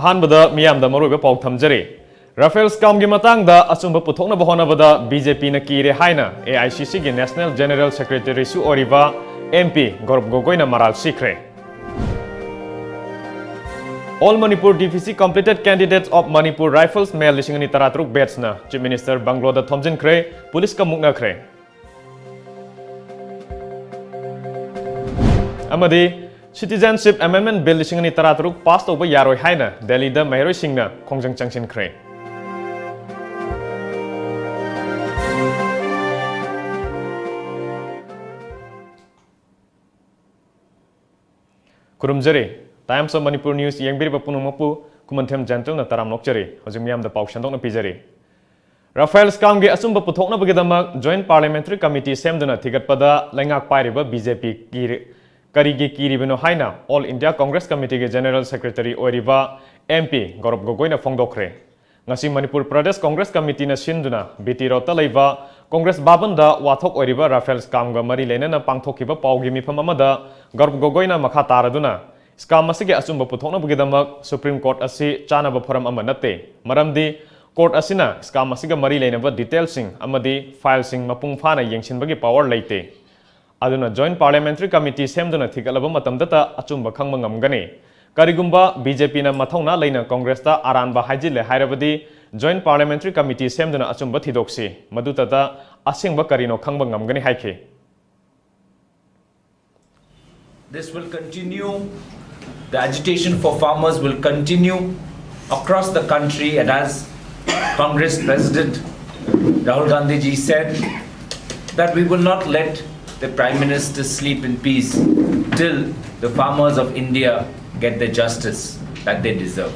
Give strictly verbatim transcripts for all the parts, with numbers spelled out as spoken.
ꯑꯍꯥꯟꯕꯗ ꯃꯤꯌꯥꯝꯗ ꯃꯔꯨꯑꯣꯏꯕ ꯄꯥꯎ ꯊꯝꯖꯔꯤ꯫ ꯔꯥꯐꯦꯜ ꯁ꯭ꯀꯥꯝꯒꯤ ꯃꯇꯥꯡꯗ ꯑꯆꯨꯝꯕ ꯄꯨꯊꯣꯛꯅꯕ ꯍꯣꯠꯅꯕꯗ BJPꯅ ꯀꯤꯔꯦ ꯍꯥꯏꯅ AICCꯒꯤ National General Secretaryꯁꯨ ꯑꯣꯏꯔꯤꯕ MP ꯒꯧꯔꯕ ꯒꯣꯒꯣꯏꯅ ꯃꯔꯥꯜ ꯁꯤꯈ꯭ꯔꯦ꯫ All Manipur DVC Completed Candidates of Manipur Rifles May ꯂꯤꯁꯤꯡ ꯑꯅꯤ ꯇꯔꯥꯇꯔꯨꯛ batchꯅ Chief Minister ꯕꯪꯒ꯭ꯂꯣꯗ ꯊꯣꯝꯖꯤꯟꯈ꯭ꯔꯦ, ꯄꯨꯂꯤꯁꯀ ꯃꯨꯛꯅꯈ꯭ꯔꯦ꯫ ꯑꯃꯗꯤ Citizenship Amendment Bill ꯂꯤꯁꯤꯡ ꯑꯅꯤ ꯇꯔꯥꯇꯔꯨꯛ pass ꯇꯧꯕ ꯌꯥꯔꯣꯏ ꯍꯥꯏꯅ ꯗꯦꯜꯂꯤꯗ ꯃꯍꯩꯔꯣꯏꯁꯤꯡꯅ ꯈꯣꯡꯖꯪ ꯆꯪꯁꯤꯟꯈ꯭ꯔꯦ꯫ ꯈꯨꯔꯨꯝꯖꯔꯤ꯫ Times of Manipur News ꯌꯦꯡꯕꯤꯔꯤꯕ ꯄꯨꯝꯅꯃꯛꯄꯨ ꯈꯨꯃꯟꯊꯦꯝ ꯖꯦꯟꯇꯜꯅ ꯇꯔꯥꯝꯅ ꯑꯣꯛꯆꯔꯤ꯫ ꯍꯧꯖꯤꯛ ꯃꯤꯌꯥꯝꯗ ꯄꯥꯎ ꯁꯟꯗꯣꯛꯅ ꯄꯤꯖꯔꯤ꯫ ꯔꯥꯐꯦꯜ ꯁ꯭ꯀꯥꯝꯒꯤ ꯑꯆꯨꯝꯕ ꯄꯨꯊꯣꯛꯅꯕꯒꯤꯗꯃꯛ Joint Parliamentary Committee ꯁꯦꯝꯗꯨꯅ ꯊꯤꯒꯠꯄꯗ ꯂꯩꯉꯥꯛ ꯄꯥꯏꯔꯤꯕ BJP ꯀꯤꯔꯤ-, ꯀꯔꯤꯒꯤ ꯀꯤꯔꯤꯕꯅꯣ ꯍꯥꯏꯅ All India Congress Committeeꯒꯤ General Secretary ꯑꯣꯏꯔꯤꯕ MP ꯒꯧꯔꯕ ꯒꯣꯒꯣꯏꯅ ꯐꯣꯡꯗꯣꯛꯈ꯭ꯔꯦ꯫ ꯉꯁꯤ ꯃꯅꯤꯄꯨꯔ ꯄ꯭ꯔꯗꯦꯁ ꯀꯣꯡꯒ꯭ꯔꯦꯁ ꯀꯃꯤꯇꯤꯅ ꯁꯤꯟꯗꯨꯅ BT Roadꯇ ꯂꯩꯕ ꯀꯣꯡꯒ꯭ꯔꯦꯁ ꯚꯕꯟꯗ ꯋꯥꯊꯣꯛ ꯑꯣꯏꯔꯤꯕ ꯔꯥꯐꯦꯜ ꯁ꯭ꯀꯥꯝꯒ ꯃꯔꯤ ꯂꯩꯅꯅ ꯄꯥꯡꯊꯣꯛꯈꯤꯕ ꯄꯥꯎꯒꯤ ꯃꯤꯐꯝ ꯑꯃꯗ ꯒꯧꯔꯕ ꯒꯣꯒꯣꯏꯅ ꯃꯈꯥ ꯇꯥꯔꯗꯨꯅ, ꯁ꯭ꯀꯥꯝ ꯑꯁꯤꯒꯤ ꯑꯆꯨꯝꯕ ꯄꯨꯊꯣꯛꯅꯕꯒꯤꯗꯃꯛ Supreme Court ꯑꯁꯤ ꯆꯥꯅꯕ ꯐꯣꯔꯝ ꯑꯃ ꯅꯠꯇꯦ, ꯃꯔꯝꯗꯤ court ꯑꯁꯤꯅ ꯁ꯭ꯀꯥꯝ ꯑꯁꯤꯒ ꯃꯔꯤ ꯂꯩꯅꯕ detailꯁꯤꯡ ꯑꯃꯗꯤ fileꯁꯤꯡ ꯃꯄꯨꯡ ꯐꯥꯅ ꯌꯦꯡꯁꯤꯟꯕꯒꯤ power ꯂꯩꯇꯦ꯫ ꯑꯗꯨꯅ Joint Parliamentary Committee ꯁꯦꯝꯗꯨꯅ ꯊꯤꯒꯠꯂꯕ ꯃꯇꯝꯗꯇ ꯑꯆꯨꯝꯕ ꯈꯪꯕ ꯉꯝꯒꯅꯤ꯫ ꯀꯔꯤꯒꯨꯝꯕ BJPꯅ ꯃꯊꯧꯅꯥ ꯂꯩꯅ ꯀꯣꯡꯒ꯭ꯔꯦꯁꯇ ꯑꯔꯥꯟꯕ ꯍꯥꯏꯖꯤꯜꯂꯦ ꯍꯥꯏꯔꯕꯗꯤ Joint Parliamentary Committee ꯁꯦꯝꯗꯨꯅ ꯑꯆꯨꯝꯕ ꯊꯤꯗꯣꯛꯁꯤ, ꯃꯗꯨꯇꯗ ꯑꯁꯦꯡꯕ ꯀꯔꯤꯅꯣ ꯈꯪꯕ ꯉꯝꯒꯅꯤ ꯍꯥꯏꯈꯤ꯫ This will continue. The agitation for farmers will continue across the country, and as Congress President Rahul Gandhi ji said, that we will not let the Prime Minister sleep in peace till the farmers of India get the justice that they deserve.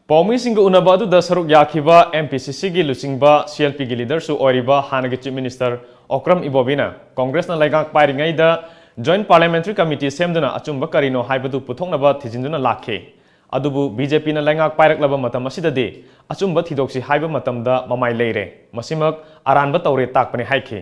ꯄꯥꯎꯃꯤꯁꯤꯡꯒ ꯎꯅꯕ ꯑꯗꯨꯗ ꯁꯔꯨꯛ ꯌꯥꯈꯤꯕ MPCCꯒꯤ ꯂꯨꯆꯤꯡꯕ CLPꯒꯤ leaderꯁꯨ ꯑꯣꯏꯔꯤꯕ ꯍꯥꯟꯅꯒꯤ Chief Minister Okram ꯏꯕꯣꯕꯤꯅ ꯀꯣꯡꯒ꯭ꯔꯦꯁꯅ ꯂꯩꯉꯥꯛ ꯄꯥꯏꯔꯤꯉꯩꯗ Joint Parliamentary Committee ꯁꯦꯝꯗꯨꯅ ꯑꯆꯨꯝꯕ ꯀꯔꯤꯅꯣ ꯍꯥꯏꯕꯗꯨ ꯄꯨꯊꯣꯛꯅꯕ ꯊꯤꯖꯤꯟꯗꯨꯅ ꯂꯥꯛꯈꯤ꯫ ꯑꯗꯨꯕꯨ BJPꯅ ꯂꯩꯉꯥꯛ ꯄꯥꯏꯔꯛꯂꯕ ꯃꯇꯝ ꯑꯁꯤꯗꯗꯤ ꯑꯆꯨꯝꯕ ꯊꯤꯗꯣꯛꯁꯤ ꯍꯥꯏꯕ ꯃꯇꯝꯗ ꯃꯃꯥꯏ ꯂꯩꯔꯦ꯫ ꯃꯁꯤꯃꯛ ꯑꯔꯥꯟꯕ ꯇꯧꯔꯦ ꯇꯥꯛꯄꯅꯤ ꯍꯥꯏꯈꯤ꯫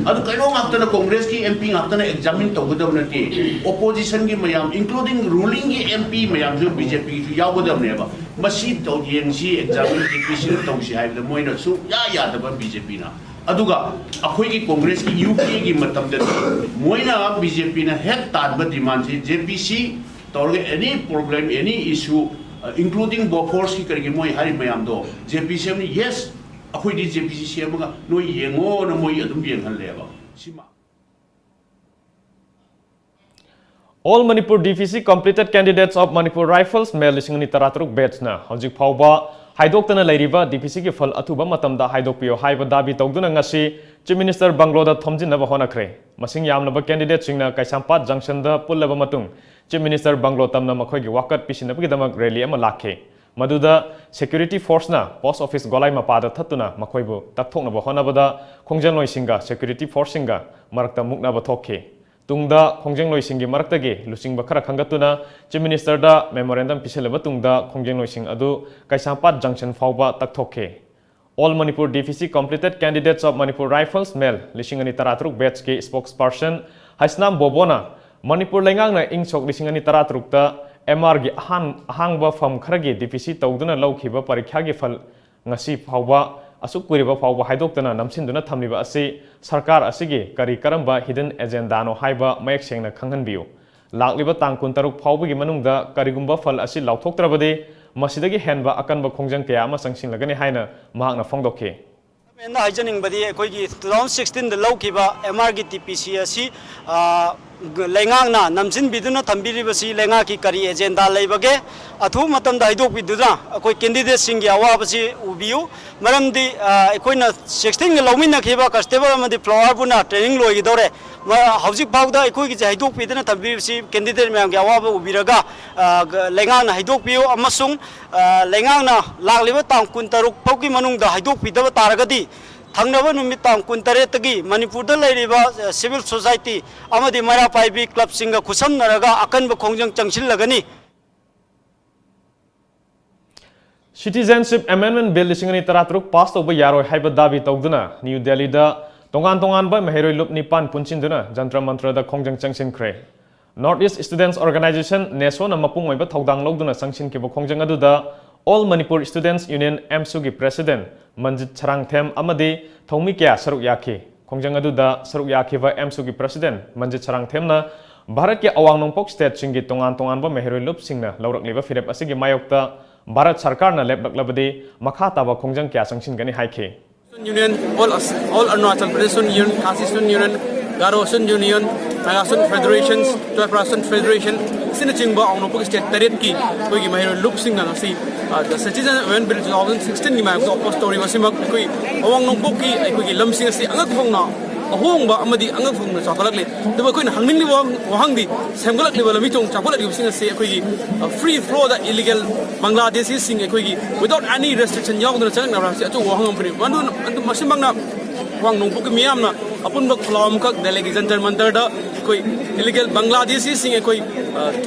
ꯑꯗꯨ ꯀꯩꯅꯣ ꯉꯥꯛꯇꯅ, ꯀꯣꯡꯒ꯭ꯔꯦꯁꯀꯤ ꯑꯦꯝ ꯄꯤ ꯉꯥꯛꯇꯅ ꯑꯦꯛꯖꯥꯃꯤꯟ ꯇꯧꯒꯗꯕ ꯅꯠꯇꯦ꯫ ꯑꯣꯄꯣꯖꯤꯁꯟꯒꯤ ꯃꯌꯥꯝ, ꯏꯟꯀ꯭ꯂꯨꯗꯤꯡ ꯔꯨꯂꯤꯡꯒꯤ ꯑꯦꯝ ꯄꯤ ꯃꯌꯥꯝꯁꯨ ꯕꯤ ꯖꯦ ꯄꯤꯒꯤꯁꯨ ꯌꯥꯎꯒꯗꯕꯅꯦꯕ꯫ ꯃꯁꯤ ꯇꯧ, ꯌꯦꯡꯁꯤ, ꯑꯦꯛꯖꯥꯃꯤꯟ ꯖꯦ ꯄꯤ ꯁꯤꯗ ꯇꯧꯁꯤ ꯍꯥꯏꯕꯗ ꯃꯣꯏꯅ ꯁꯨꯡꯌꯥ ꯌꯥꯗꯕ ꯕꯤ ꯖꯦ ꯄꯤꯅ꯫ ꯑꯗꯨꯒ ꯑꯩꯈꯣꯏꯒꯤ ꯀꯣꯡꯒ꯭ꯔꯦꯁꯀꯤ ꯌꯨ ꯄꯤ ꯑꯦꯒꯤ ꯃꯇꯝꯗꯗꯤ ꯃꯣꯏꯅ, ꯕꯤ ꯖꯦ ꯄꯤꯅ ꯍꯦꯛ ꯇꯥꯟꯕ ꯗꯤꯃꯥꯟꯁꯤ ꯖꯦ ꯄꯤ ꯁꯤ ꯇꯧꯔꯒ ꯑꯦꯅꯤ ꯄ꯭ꯔꯣꯕ꯭ꯂꯦꯝ, ꯑꯦꯅꯤ ꯏꯁꯨ, ꯏꯟꯀ꯭ꯂꯨꯗꯤꯡ ꯕꯣꯐꯣꯔꯁꯀꯤ ꯀꯔꯤꯒꯤ ꯃꯣꯏ ꯍꯥꯏꯔꯤ ꯃꯌꯥꯝꯗꯣ ꯖꯦ ꯄꯤ ꯁꯤ ꯁꯦꯝꯅꯤ, ꯌꯦꯁ, ꯑꯩꯈꯣꯏꯗꯤ ꯖꯦ ꯄꯤ ꯁꯤ ꯁꯦꯝꯃꯒ ꯅꯣꯏ ꯌꯦꯡꯉꯣꯅ ꯃꯣꯏ ꯑꯗꯨꯝ ꯌꯦꯡꯍꯜꯂꯦꯕ꯫ ꯁꯤꯃ All Manipur D P C Completed Candidates of Manipur Rifles ꯃꯦ ꯂꯤꯁꯤꯡ ꯑꯅꯤ ꯇꯔꯥꯇꯔꯨꯛ batchꯅ ꯍꯧꯖꯤꯛ ꯐꯥꯎꯕ ꯍꯥꯏꯗꯣꯛꯇꯅ ꯂꯩꯔꯤꯕ D P Cꯒꯤ ꯐꯜ ꯑꯊꯨꯕ ꯃꯇꯝꯗ ꯍꯥꯏꯗꯣꯛꯄꯤꯌꯨ ꯍꯥꯏꯕ ꯗꯥꯕꯤ ꯇꯧꯗꯨꯅ ꯉꯁꯤ Chief Minister ꯕꯪꯒ꯭ꯂꯣꯗ ꯊꯣꯝꯖꯤꯟꯅꯕ ꯍꯣꯠꯅꯈ꯭ꯔꯦ꯫ ꯃꯁꯤꯡ ꯌꯥꯝꯂꯕ candidateꯁꯤꯡꯅ ꯀꯩꯁꯥꯝꯄꯥꯠ junctionꯗ ꯄꯨꯜꯂꯕ ꯃꯇꯨꯡ Chief Minister ꯕꯪꯒ꯭ꯂꯣ ꯇꯝꯅ ꯃꯈꯣꯏꯒꯤ ꯋꯥꯀꯠ ꯄꯤꯁꯤꯟꯅꯕꯒꯤꯗꯃꯛ rally ꯑꯃ ꯂꯥꯛꯈꯤ꯫ ꯃꯗꯨꯗ security forceꯅ post office ꯒꯣꯂꯥꯏ ꯃꯄꯥꯗ ꯊꯠꯇꯨꯅ ꯃꯈꯣꯏꯕꯨ ꯇꯛꯊꯣꯛꯅꯕ ꯍꯣꯠꯅꯕꯗ ꯈꯣꯡꯖꯪꯂꯣꯏꯁꯤꯡꯒ security forceꯁꯤꯡꯒ ꯃꯔꯛꯇ ꯃꯨꯛꯅꯕ ꯊꯣꯛꯈꯤ꯫ ꯇꯨꯡꯗ ꯈꯣꯡꯖꯪꯂꯣꯏꯁꯤꯡꯒꯤ ꯃꯔꯛꯇꯒꯤ ꯂꯨꯆꯤꯡꯕ ꯈꯔ ꯈꯟꯒꯠꯇꯨꯅ Chief Ministerꯗ memorandum ꯄꯤꯁꯤꯜꯂꯕ ꯇꯨꯡꯗ ꯈꯣꯡꯖꯪꯂꯣꯏꯁꯤꯡ ꯑꯗꯨ ꯀꯩꯁꯥꯝꯄꯥꯠ junction ꯐꯥꯎꯕ ꯇꯛꯊꯣꯛꯈꯤ꯫ All Manipur D P C Completed Candidates of Manipur Rifles ꯃꯦ ꯂꯤꯁꯤꯡ ꯑꯅꯤ ꯇꯔꯥꯇꯔꯨꯛ batchꯀꯤ spokesperson ꯍꯩꯁꯅꯥꯝ ꯕꯣꯕꯣꯅ ꯃꯅꯤꯄꯨꯔ ꯂꯩꯉꯥꯛꯅ ꯏꯪ ꯁꯣꯛ ꯂꯤꯁꯤꯡ ꯑꯅꯤ ꯇꯔꯥꯇꯔꯨꯛꯇ M Rꯒꯤ ꯑꯍꯥꯟ-, ꯑꯍꯥꯡꯕ ꯐꯝ ꯈꯔꯒꯤ D P C ꯇꯧꯗꯨꯅ ꯂꯧꯈꯤꯕ ꯄꯔꯤꯈ꯭ꯌꯥꯒꯤ ꯐꯜ ꯉꯁꯤ ꯐꯥꯎꯕ, ꯑꯁꯨꯛ ꯀꯨꯏꯔꯕ ꯐꯥꯎꯕ ꯍꯥꯏꯗꯣꯛꯇꯅ ꯅꯝꯁꯤꯟꯗꯨꯅ ꯊꯝꯂꯤꯕ ꯑꯁꯤ ꯁꯔꯀꯥꯔ ꯑꯁꯤꯒꯤ ꯀꯔꯤ ꯀꯔꯝꯕ hidden agendaꯅꯣ ꯍꯥꯏꯕ ꯃꯌꯦꯛ ꯁꯦꯡꯅ ꯈꯪꯍꯟꯕꯤꯌꯨ꯫ ꯂꯥꯛꯂꯤꯕ ꯇꯥꯡ ꯀꯨꯟꯇꯔꯨꯛ ꯐꯥꯎꯕꯒꯤ ꯃꯅꯨꯡꯗ ꯀꯔꯤꯒꯨꯝꯕ ꯐꯜ ꯑꯁꯤ ꯂꯥꯎꯊꯣꯛꯇ꯭ꯔꯕꯗꯤ ꯃꯁꯤꯗꯒꯤ ꯍꯦꯟꯕ ꯑꯀꯟꯕ ꯈꯣꯡꯖꯪ ꯀꯌꯥ ꯑꯃ ꯆꯪꯁꯤꯜꯂꯒꯅꯤ ꯍꯥꯏꯅ ꯃꯍꯥꯛꯅ ꯐꯣꯡꯗꯣꯛꯈꯤ꯫ ꯒꯃꯦꯟꯗ ꯍꯥꯏꯖꯅꯤꯡꯕꯗꯤ ꯑꯩꯈꯣꯏꯒꯤ two thousand sixteenꯗ ꯂꯧꯈꯤꯕ M Rꯒꯤ D P C ꯑꯁꯤ, ꯑ, ꯂꯩꯉꯥꯛꯅ ꯅꯝꯁꯤꯟꯕꯤꯗꯨꯅ ꯊꯝꯕꯤꯔꯤꯕꯁꯤ ꯂꯩꯉꯥꯛꯀꯤ ꯀꯔꯤ agenda ꯂꯩꯕꯒꯦ? ꯑꯊꯨꯕ ꯃꯇꯝꯗ ꯍꯥꯏꯗꯣꯛꯄꯤꯗꯨꯅ ꯑꯩꯈꯣꯏ candidateꯁꯤꯡꯒꯤ ꯑꯋꯥꯕꯁꯤ ꯎꯕꯤꯌꯨ꯫ ꯃꯔꯝꯗꯤ, ꯑ, ꯑꯩꯈꯣꯏꯅ sixteenꯒ ꯂꯧꯃꯤꯟꯅꯈꯤꯕ Constable ꯑꯃꯗꯤ Flowerꯕꯨꯅ training ꯂꯣꯏꯒꯗꯧꯔꯦ꯫ ꯃ-, ꯍꯧꯖꯤꯛ ꯐꯥꯎꯗ ꯑꯩꯈꯣꯏꯒꯤꯁꯦ ꯍꯥꯏꯗꯣꯛꯄꯤꯗꯅ ꯊꯝꯕꯤꯔꯤꯕꯁꯤ candidate ꯃꯌꯥꯝꯒꯤ ꯑꯋꯥꯕ ꯎꯕꯤꯔꯒ, ꯑ, ꯒ-, ꯂꯩꯉꯥꯛꯅ ꯍꯥꯏꯗꯣꯛꯄꯤꯌꯨ ꯑꯃꯁꯨꯡ, ꯑ, ꯂꯩꯉꯥꯛꯅ ꯂꯥꯛꯂꯤꯕ ꯇꯥꯡ ꯀꯨꯟꯇꯔꯨꯛ ꯐꯥꯎꯒꯤ ꯃꯅꯨꯡꯗ ꯍꯥꯏꯗꯣꯛꯄꯤꯗꯕ ꯇꯥꯔꯒꯗꯤ ꯊꯪꯅꯕ ꯅꯨꯃꯤꯠ ꯇꯥꯡ ꯀꯨꯟꯇꯔꯦꯠꯇꯒꯤ ꯃꯅꯤꯄꯨꯔꯗ ꯂꯩꯔꯤꯕ, ꯑ, civil society ꯑꯃꯗꯤ ꯃꯩꯔꯥ ꯄꯥꯏꯕꯤ clubꯁꯤꯡꯒ ꯈꯨꯠꯁꯝꯅꯔꯒ ꯑꯀꯟꯕ ꯈꯣꯡꯖꯪ ꯆꯪꯁꯤꯜꯂꯒꯅꯤ꯫ Citizenship Amendment Bill ꯂꯤꯁꯤꯡ ꯑꯅꯤ ꯇꯔꯥꯇꯔꯨꯛ pass ꯇꯧꯕ ꯌꯥꯔꯣꯏ ꯍꯥꯏꯕ ꯗꯥꯕꯤ ꯇꯧꯗꯨꯅ ꯅ꯭ꯌꯨ ꯗꯦꯜꯂꯤꯗ ꯇꯣꯉꯥꯟ ꯇꯣꯉꯥꯟꯕ ꯃꯍꯩꯔꯣꯏ ꯂꯨꯞ ꯅꯤꯄꯥꯟ ꯄꯨꯟꯁꯤꯟꯗꯨꯅ ꯖꯟꯇ꯭ꯔ ꯃꯟꯇ꯭ꯔꯗ ꯈꯣꯡꯖꯪ ꯆꯪꯁꯤꯟꯈ꯭ꯔꯦ꯫ North East Students Organisation, ꯅꯦꯁꯣꯅ ꯃꯄꯨꯡ ꯑꯣꯏꯕ ꯊꯧꯗꯥꯡ ꯂꯧꯗꯨꯅ ꯆꯪꯁꯤꯟꯈꯤꯕ ꯈꯣꯡꯖꯪ ꯑꯗꯨꯗ All Manipur Students Union, ꯑꯦꯝꯁꯨꯒꯤ President ꯃꯟꯖꯤꯠ Sarangthem ꯑꯃꯗꯤ ꯊꯧꯃꯤ ꯀꯌꯥ ꯁꯔꯨꯛ ꯌꯥꯈꯤ꯫ ꯈꯣꯡꯖꯪ ꯑꯗꯨꯗ ꯁꯔꯨꯛ ꯌꯥꯈꯤꯕ ꯑꯦꯝꯁꯨꯒꯤ President ꯃꯟꯖꯤꯠ ꯁꯔꯥꯡꯊꯦꯝꯅ ꯚꯥꯔꯠꯀꯤ ꯑꯋꯥꯡ ꯅꯣꯡꯄꯣꯛ stateꯁꯤꯡꯒꯤ ꯇꯣꯉꯥꯟ ꯇꯣꯉꯥꯟꯕ ꯃꯍꯩꯔꯣꯏ ꯂꯨꯞꯁꯤꯡꯅ ꯂꯧꯔꯛꯂꯤꯕ ꯐꯤꯔꯦꯞ ꯑꯁꯤꯒꯤ ꯃꯥꯌꯣꯛꯇ ꯚꯥꯔꯠ ꯁꯔꯀꯥꯔꯅ ꯂꯦꯞꯂꯛꯂꯕꯗꯤ ꯃꯈꯥ ꯇꯥꯕ ꯈꯣꯡꯖꯪ ꯀꯌꯥ ꯆꯪꯁꯤꯟꯒꯅꯤ ꯍꯥꯏꯈꯤ꯫ Union, all, all Arunachal Pradesh Student Union, Khasi Student Union, Garo Student Union, Naga Student Federation, Tripura Student Federation ꯑꯁꯤꯅꯆꯤꯡꯕ ꯑꯋꯥꯡ ꯅꯣꯡꯄꯣꯛ state ꯇꯔꯦꯠꯀꯤ ꯑꯩꯈꯣꯏꯒꯤ ꯃꯍꯩꯔꯣꯏ ꯂꯨꯞꯁꯤꯡꯅ ꯉꯁꯤ, ꯑ, the Citizen Amendment Bill two thousand sixteenꯒꯤ ꯃꯥꯌꯣꯛꯇ oppose ꯇꯧꯔꯤꯕ ꯑꯁꯤꯃꯛ ꯑꯩꯈꯣꯏ ꯑꯋꯥꯡ ꯅꯣꯡꯄꯣꯛꯀꯤ ꯑꯩꯈꯣꯏꯒꯤ ꯂꯝꯁꯤꯡ ꯑꯁꯤ ꯑꯉꯛ ꯐꯪꯅ ꯑꯍꯣꯡꯕ ꯑꯃꯗꯤ ꯑꯉꯛ ꯐꯪꯅ ꯆꯥꯎꯈꯠꯂꯛꯂꯤ꯫ ꯑꯗꯨꯕꯨ ꯑꯩꯈꯣꯏꯅ ꯍꯪꯅꯤꯡꯂꯤꯕ ꯋꯥꯍꯪ-, ꯋꯥꯍꯪꯗꯤ ꯁꯦꯝꯒꯠꯂꯛꯂꯤꯕ ꯂꯝꯕꯤ ꯊꯣꯡ ꯆꯥꯎꯈꯠꯂꯛꯂꯤꯕꯁꯤꯡ ꯑꯁꯤ ꯑꯩꯈꯣꯏꯒꯤ, ꯑ, free flowꯗ illegal ꯕꯪꯒ꯭ꯂꯥꯗꯦꯁꯤꯁꯤꯡ ꯑꯩꯈꯣꯏꯒꯤ without any restriction ꯌꯥꯎꯗꯅ ꯆꯪꯂꯛꯅꯕ꯭ꯔꯥ ꯍꯥꯏꯕꯁꯤ ꯑꯆꯧꯕ ꯋꯥꯍꯪ ꯑꯃꯅꯤ꯫ ꯃꯗꯨ, ꯑꯗꯨ ꯃꯁꯤꯃꯛꯅ ꯑꯋꯥꯡ ꯅꯣꯡꯄꯣꯛꯀꯤ ꯃꯤꯌꯥꯝꯅ ꯑꯄꯨꯟꯕ ꯈꯨꯜꯂꯥꯎ ꯑꯃꯈꯛ ꯗꯦꯜꯂꯤꯒꯤ ꯖꯟꯇꯔ ꯃꯟꯇꯔꯗ ꯑꯩꯈꯣꯏ illegal ꯕꯪꯒ꯭ꯂꯥꯗꯦꯁꯤꯁꯤꯡ ꯑꯩꯈꯣꯏ, ꯑ,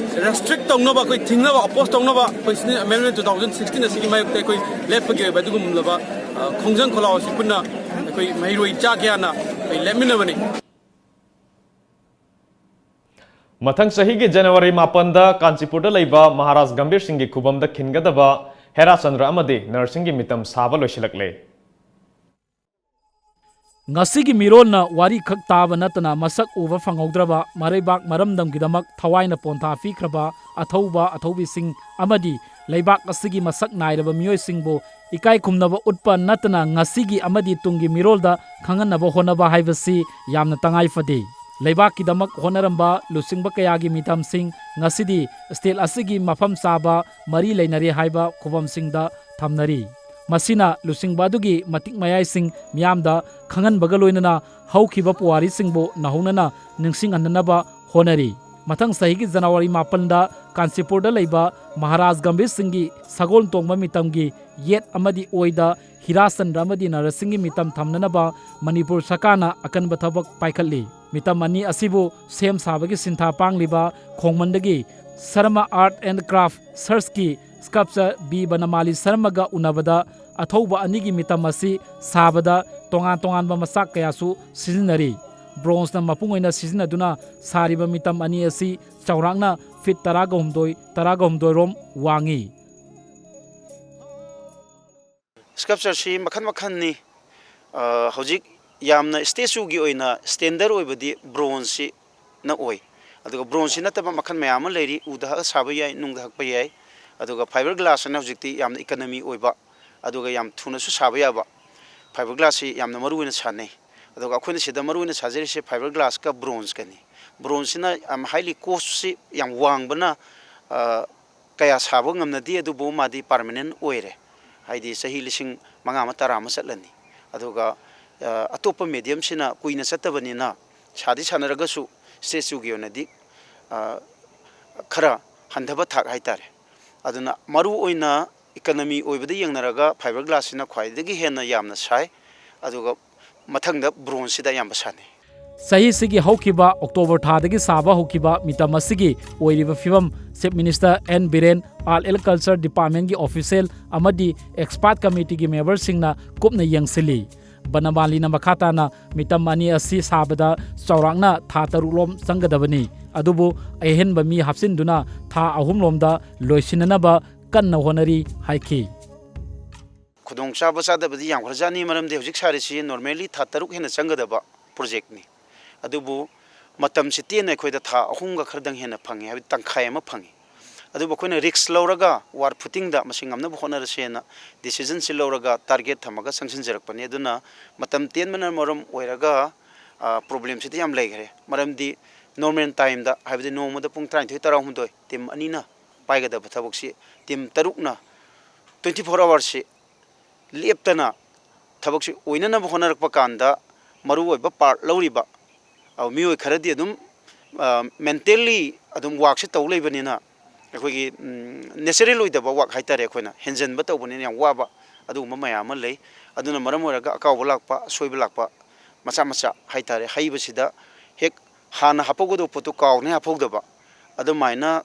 restrict ꯇꯧꯅꯕ, ꯑꯩꯈꯣꯏ ꯊꯤꯡꯅꯕ, oppose ꯇꯧꯅꯕ ꯑꯩꯈꯣꯏ Citizen Amendment two thousand sixteen ꯑꯁꯤꯒꯤ ꯃꯥꯌꯣꯛꯇ ꯑꯩꯈꯣꯏ ꯂꯦꯞꯄꯒꯤ ꯑꯣꯏꯕ ꯑꯗꯨꯒꯨꯝꯂꯕ, ꯑ, ꯈꯣꯡꯖꯪ ꯈꯣꯜꯂꯥꯎ ꯑꯁꯤ ꯄꯨꯟꯅ ꯑꯩꯈꯣꯏ ꯃꯍꯩꯔꯣꯏ ꯆꯥ ꯀꯌꯥꯅ ꯑꯩꯈꯣꯏ ꯂꯦꯞꯃꯤꯟꯅꯕꯅꯤ꯫ ꯃꯊꯪ ꯆꯍꯤꯒꯤ ꯖꯅꯋꯥꯔꯤ ꯃꯥꯄꯟꯗ ꯀꯥꯟꯆꯤꯄꯨꯔꯗ ꯂꯩꯕ ꯃꯍꯥꯔꯥꯖ ꯒꯝꯚꯤꯔ ꯁꯤꯡꯒꯤ ꯈꯨꯕꯝꯗ ꯈꯤꯟꯒꯗꯕ ꯍꯦꯔꯥꯆꯟꯗ꯭ꯔ ꯑꯃꯗꯤ ꯅꯔꯁꯤꯡꯒꯤ ꯃꯤꯇꯝ ꯁꯥꯕ ꯂꯣꯏꯁꯤꯜꯂꯛꯂꯦ꯫ ꯉꯁꯤꯒꯤ ꯃꯤꯔꯣꯜꯅ ꯋꯥꯔꯤꯈꯛ ꯇꯥꯕ ꯅꯠꯇꯅ ꯃꯁꯛ ꯎꯕ ꯐꯪꯍꯧꯗ꯭ꯔꯕ ꯃꯔꯩꯕꯥꯛ ꯃꯔꯝꯗꯝꯒꯤꯗꯃꯛ ꯊꯋꯥꯏꯅ ꯄꯣꯟꯊꯥ ꯄꯤꯈ꯭ꯔꯕ ꯑꯊꯧꯕ ꯑꯊꯧꯕꯤꯁꯤꯡ ꯑꯃꯗꯤ ꯂꯩꯕꯥꯛ ꯑꯁꯤꯒꯤ ꯃꯁꯛ ꯅꯥꯏꯔꯕ ꯃꯤꯑꯣꯏꯁꯤꯡꯕꯨ ꯏꯀꯥꯏ ꯈꯨꯝꯅꯕ ꯎꯠꯄ ꯅꯠꯇꯅ ꯉꯁꯤꯒꯤ ꯑꯃꯗꯤ ꯇꯨꯡꯒꯤ ꯃꯤꯔꯣꯜꯗ ꯈꯪꯍꯟꯅꯕ ꯍꯣꯠꯅꯕ ꯍꯥꯏꯕꯁꯤ ꯌꯥꯝꯅ ꯇꯉꯥꯏ ꯐꯗꯦ꯫ ꯂꯩꯕꯥꯛꯀꯤꯗꯃꯛ ꯍꯣꯠꯅꯔꯝꯕ ꯂꯨꯆꯤꯡꯕ ꯀꯌꯥꯒꯤ ꯃꯤꯇꯝꯁꯤꯡ ꯉꯁꯤꯗꯤ state ꯑꯁꯤꯒꯤ ꯃꯐꯝ ꯆꯥꯕ ꯃꯔꯤ ꯂꯩꯅꯔꯦ ꯍꯥꯏꯕ ꯈꯨꯕꯝꯁꯤꯡꯗ ꯊꯝꯅꯔꯤ꯫ ꯃꯁꯤꯅ ꯂꯨꯆꯤꯡꯕ ꯑꯗꯨꯒꯤ ꯃꯇꯤꯛ ꯃꯌꯥꯏꯁꯤꯡ ꯃꯤꯌꯥꯝꯗ ꯈꯪꯍꯟꯕꯒ ꯂꯣꯏꯅꯅ ꯍꯧꯈꯤꯕ ꯄꯨꯋꯥꯔꯤꯁꯤꯡꯕꯨ ꯅꯧꯍꯧꯅꯅ ꯅꯤꯡꯁꯤꯡꯍꯟꯅꯅꯕ ꯍꯣꯠꯅꯔꯤ꯫ ꯃꯊꯪ ꯆꯍꯤꯒꯤ ꯖꯅꯋꯥꯔꯤ ꯃꯥꯄꯟꯗ ꯀꯥꯟꯆꯤꯄꯨꯔꯗ ꯂꯩꯕ ꯃꯍꯥꯔꯥꯖ ꯒꯝꯚꯤꯔ ꯁꯤꯡꯒꯤ ꯁꯒꯣꯜ ꯇꯣꯡꯕ ꯃꯤꯇꯝꯒꯤ ꯌꯦꯠ ꯑꯃꯗꯤ ꯑꯣꯏꯗ ꯍꯤꯔꯥꯆꯟꯗ꯭ꯔ ꯑꯃꯗꯤ ꯅꯔꯁꯤꯡꯒꯤ ꯃꯤꯇꯝ ꯊꯝꯅꯅꯕ ꯃꯅꯤꯄꯨꯔ ꯁꯔꯀꯥꯔꯅ ꯑꯀꯟꯕ ꯊꯕꯛ ꯄꯥꯏꯈꯠꯂꯤ꯫ ꯃꯤꯇꯝ ꯑꯅꯤ ꯑꯁꯤꯕꯨ ꯁꯦꯝ ꯁꯥꯕꯒꯤ ꯁꯤꯟꯊꯥ ꯄꯥꯡꯂꯤꯕ ꯈꯣꯡꯃꯟꯗꯒꯤ Sharma Art and Craft Searchꯀꯤ sculptor ꯕꯤ ꯕꯅꯃꯥꯂꯤ ꯁꯔꯃꯒ ꯎꯅꯕꯗ ꯑꯊꯧꯕ ꯑꯅꯤꯒꯤ ꯃꯤꯇꯝ ꯑꯁꯤ ꯁꯥꯕꯗ ꯇꯣꯉꯥꯟ ꯇꯣꯉꯥꯟꯕ ꯃꯆꯥꯛ ꯀꯌꯥꯁꯨ ꯁꯤꯖꯤꯟꯅꯔꯤ꯫ ꯕ꯭ꯔꯣꯟꯖꯅ ꯃꯄꯨꯡ ꯑꯣꯏꯅ ꯁꯤꯖꯤꯟꯅꯗꯨꯅ ꯁꯥꯔꯤꯕ ꯃꯤꯇꯝ ꯑꯅꯤ ꯑꯁꯤ ꯆꯥꯎꯔꯥꯛꯅ ꯐꯤꯠ ꯇꯔꯥꯒ ꯍꯨꯝꯗꯣꯏ, ꯇꯔꯥꯒ ꯍꯨꯝꯗꯣꯏ ꯔꯣꯝ ꯋꯥꯡꯉꯤ꯫ ꯁ꯭ꯀꯜꯞꯆꯔꯁꯤ ꯃꯈꯜ ꯃꯈꯜꯅꯤ꯫ ꯑ, ꯍꯧꯖꯤꯛ ꯌꯥꯝꯅ ꯁ꯭ꯇꯦꯆꯨꯒꯤ ꯑꯣꯏꯅ ꯁ꯭ꯇꯦꯟꯗꯔ ꯑꯣꯏꯕꯗꯤ ꯕ꯭ꯔꯣꯟꯖꯁꯤꯅ ꯑꯣꯏ꯫ ꯑꯗꯨꯒ ꯕ꯭ꯔꯣꯟꯖꯁꯤ ꯅꯠꯇꯕ ꯃꯈꯜ ꯃꯌꯥꯝ ꯑꯃ ꯂꯩꯔꯤ, ꯎꯗ ꯍꯛꯑ ꯁꯥꯕ ꯌꯥꯏ, ꯅꯨꯡꯗ ꯍꯛꯄ ꯌꯥꯏ꯫ ꯑꯗꯨꯒ ꯐꯥꯏꯕꯔ ꯒ꯭ꯂꯥꯁꯁꯤꯅ ꯍꯧꯖꯤꯛꯇꯤ ꯌꯥꯝꯅ ꯏꯀꯅꯃꯤ ꯑꯣꯏꯕ, ꯑꯗꯨꯒ ꯌꯥꯝ ꯊꯨꯅꯁꯨ ꯁꯥꯕ ꯌꯥꯕ꯫ ꯐꯥꯏꯕꯔ ꯒ꯭ꯂꯥꯁꯁꯤ ꯌꯥꯝꯅ ꯃꯔꯨ ꯑꯣꯏꯅ ꯁꯥꯟꯅꯩ꯫ ꯑꯗꯨꯒ ꯑꯩꯈꯣꯏꯅ ꯁꯤꯗ ꯃꯔꯨ ꯑꯣꯏꯅ ꯁꯥꯖꯔꯤꯁꯦ ꯐꯥꯏꯕꯔ ꯒ꯭ꯂꯥꯁꯀ ꯕ꯭ꯔꯣꯟꯖꯀꯅꯤ꯫ ꯕ꯭ꯔꯣꯟꯖꯁꯤꯅ ꯌꯥꯝ highly costꯁꯤ ꯌꯥꯝ ꯋꯥꯡꯕꯅ, ꯑ, ꯀꯌꯥ ꯁꯥꯕ ꯉꯝꯅꯗꯦ, ꯑꯗꯨꯕꯨ ꯃꯥꯗꯤ permanent ꯑꯣꯏꯔꯦ꯫ ꯍꯥꯏꯗꯤ ꯆꯍꯤ ꯂꯤꯁꯤꯡ ꯃꯉꯥ ꯑꯃ, ꯇꯔꯥ ꯑꯃ ꯆꯠꯂꯅꯤ꯫ ꯑꯗꯨꯒ, ꯑ, ꯑꯇꯣꯞꯄ mediumꯁꯤꯅ ꯀꯨꯏꯅ ꯆꯠꯇꯕꯅꯤꯅ ꯁꯥꯗꯤ ꯁꯥꯟꯅꯔꯒꯁꯨ ꯁ꯭ꯇꯦꯆꯨꯒꯤ ꯑꯣꯏꯅꯗꯤ, ꯑ, ꯈꯔ ꯍꯟꯊꯕ ꯊꯥꯛ ꯍꯥꯏꯇꯥꯔꯦ꯫ ꯑꯗꯨꯅ ꯃꯔꯨ ꯑꯣꯏꯅ ꯏꯀꯅꯃꯤ ꯑꯣꯏꯕꯗ ꯌꯦꯡꯅꯔꯒ ꯐꯥꯏꯕꯔ ꯒ꯭ꯂꯥꯁꯁꯤꯅ ꯈ꯭ꯋꯥꯏꯗꯒꯤ ꯍꯦꯟꯅ ꯌꯥꯝꯅ ꯁꯥꯏ꯫ ꯑꯗꯨꯒ ꯃꯊꯪꯗ ꯕ꯭ꯔꯣꯟꯖꯁꯤꯗ ꯑꯌꯥꯝꯕ ꯁꯥꯟꯅꯩ꯫ ꯆꯍꯤꯁꯤꯒꯤ ꯍꯧꯈꯤꯕ ꯑꯣꯛꯇꯣꯕꯔ ꯊꯥꯗꯒꯤ ꯁꯥꯕ ꯍꯧꯈꯤꯕ ꯃꯤꯇꯝ ꯑꯁꯤꯒꯤ ꯑꯣꯏꯔꯤꯕ ꯐꯤꯕꯝ Chief Minister N Biren, Art and Culture Departmentꯀꯤ official ꯑꯃꯗꯤ expert committeeꯒꯤ memberꯁꯤꯡꯅ ꯀꯨꯞꯅ ꯌꯦꯡꯁꯤꯜꯂꯤ꯫ ꯕꯅꯃꯥꯂꯤꯅ ꯃꯈꯥ ꯇꯥꯅ ꯃꯤꯇꯝ ꯑꯅꯤ ꯑꯁꯤ ꯁꯥꯕꯗ ꯆꯥꯎꯔꯥꯛꯅ ꯊꯥ ꯇꯔꯨꯛ ꯂꯣꯝ ꯆꯪꯒꯗꯕꯅꯤ꯫ ꯑꯗꯨꯕꯨ ꯑꯍꯦꯟꯕ ꯃꯤ ꯍꯥꯞꯆꯤꯟꯗꯨꯅ ꯊꯥ ꯑꯍꯨꯝ ꯂꯣꯝꯗ ꯂꯣꯏꯁꯤꯟꯅꯅꯕ ꯀꯟꯅ ꯍꯣꯠꯅꯔꯤ ꯍꯥꯏꯈꯤ꯫ ꯈꯨꯗꯣꯡꯆꯥꯕ ꯆꯥꯗꯕꯗꯤ ꯌꯥꯝꯈ꯭ꯔꯖꯥꯠꯅꯤ, ꯃꯔꯝꯗꯤ ꯍꯧꯖꯤꯛ ꯁꯥꯔꯤꯁꯤ normally ꯊꯥ ꯇꯔꯨꯛ ꯍꯦꯟꯅ ꯆꯪꯒꯗꯕ projectꯅꯤ꯫ ꯑꯗꯨꯕꯨ ꯃꯇꯝꯁꯤ ꯇꯦꯟꯅ ꯑꯩꯈꯣꯏꯗ ꯊꯥ ꯑꯍꯨꯝꯒ ꯈꯔꯗꯪ ꯍꯦꯟꯅ ꯐꯪꯉꯤ, ꯍꯥꯏꯕꯗꯤ ꯇꯪꯈꯥꯏ ꯑꯃ ꯐꯪꯉꯤ꯫ ꯑꯗꯨꯕꯨ ꯑꯩꯈꯣꯏꯅ risk ꯂꯧꯔꯒ ꯋꯥꯔ ꯐꯨꯇꯤꯡꯗ ꯃꯁꯤ ꯉꯝꯅꯕ ꯍꯣꯠꯅꯔꯁꯦꯅ decisionꯁꯤ ꯂꯧꯔꯒ target ꯊꯝꯃꯒ ꯆꯪꯁꯤꯟꯖꯔꯛꯄꯅꯤ꯫ ꯑꯗꯨꯅ ꯃꯇꯝ ꯇꯦꯟꯕꯅ ꯃꯔꯝ ꯑꯣꯏꯔꯒ, ꯑ, problemꯁꯤꯗꯤ ꯌꯥꯝ ꯂꯩꯈ꯭ꯔꯦ꯫ ꯃꯔꯝꯗꯤ normal timeꯗ, ꯍꯥꯏꯕꯗꯤ ꯅꯣꯡꯃꯗ ꯄꯨꯡ ꯇꯔꯥꯅꯤꯊꯣꯏ, ꯇꯔꯥꯍꯨꯝꯗꯣꯏ team ꯑꯅꯤꯅ ꯄꯥꯏꯒꯗꯕ ꯊꯕꯛꯁꯤ team ꯇꯔꯨꯛꯅ twenty four hoursꯁꯤ ꯂꯦꯞꯇꯅ ꯊꯕꯛꯁꯤ ꯑꯣꯏꯅꯅꯕ ꯍꯣꯠꯅꯔꯛꯄ ꯀꯥꯟꯗ ꯃꯔꯨꯑꯣꯏꯕ part ꯂꯧꯔꯤꯕ, ꯑ, ꯃꯤꯑꯣꯏ ꯈꯔꯗꯤ ꯑꯗꯨꯝ, ꯑ, mentally ꯑꯗꯨꯝ workꯁꯤ ꯇꯧ ꯂꯩꯕꯅꯤꯅ ꯑꯩꯈꯣꯏꯒꯤ, ꯎꯝ, natural ꯑꯣꯏꯗꯕ work ꯍꯥꯏꯇꯥꯔꯦ, ꯑꯩꯈꯣꯏꯅ ꯍꯦꯟꯖꯟꯕ ꯇꯧꯕꯅꯤꯅ ꯌꯥꯝ ꯋꯥꯕ ꯑꯗꯨꯒꯨꯝꯕ ꯃꯌꯥꯝ ꯑꯃ ꯂꯩ꯫ ꯑꯗꯨꯅ ꯃꯔꯝ ꯑꯣꯏꯔꯒ ꯑꯀꯥꯎꯕ ꯂꯥꯛꯄ, ꯑꯁꯣꯏꯕ ꯂꯥꯛꯄ ꯃꯆꯥ ꯃꯆꯥ ꯍꯥꯏꯇꯥꯔꯦ, ꯍꯩꯕꯁꯤꯗ ꯍꯦꯛ ꯍꯥꯟꯅ ꯍꯥꯞꯍꯧꯒꯗꯕ ꯄꯣꯠꯇꯨ ꯀꯥꯎꯗꯅ ꯍꯥꯞꯍꯧꯗꯕ, ꯑꯗꯨꯃꯥꯏꯅ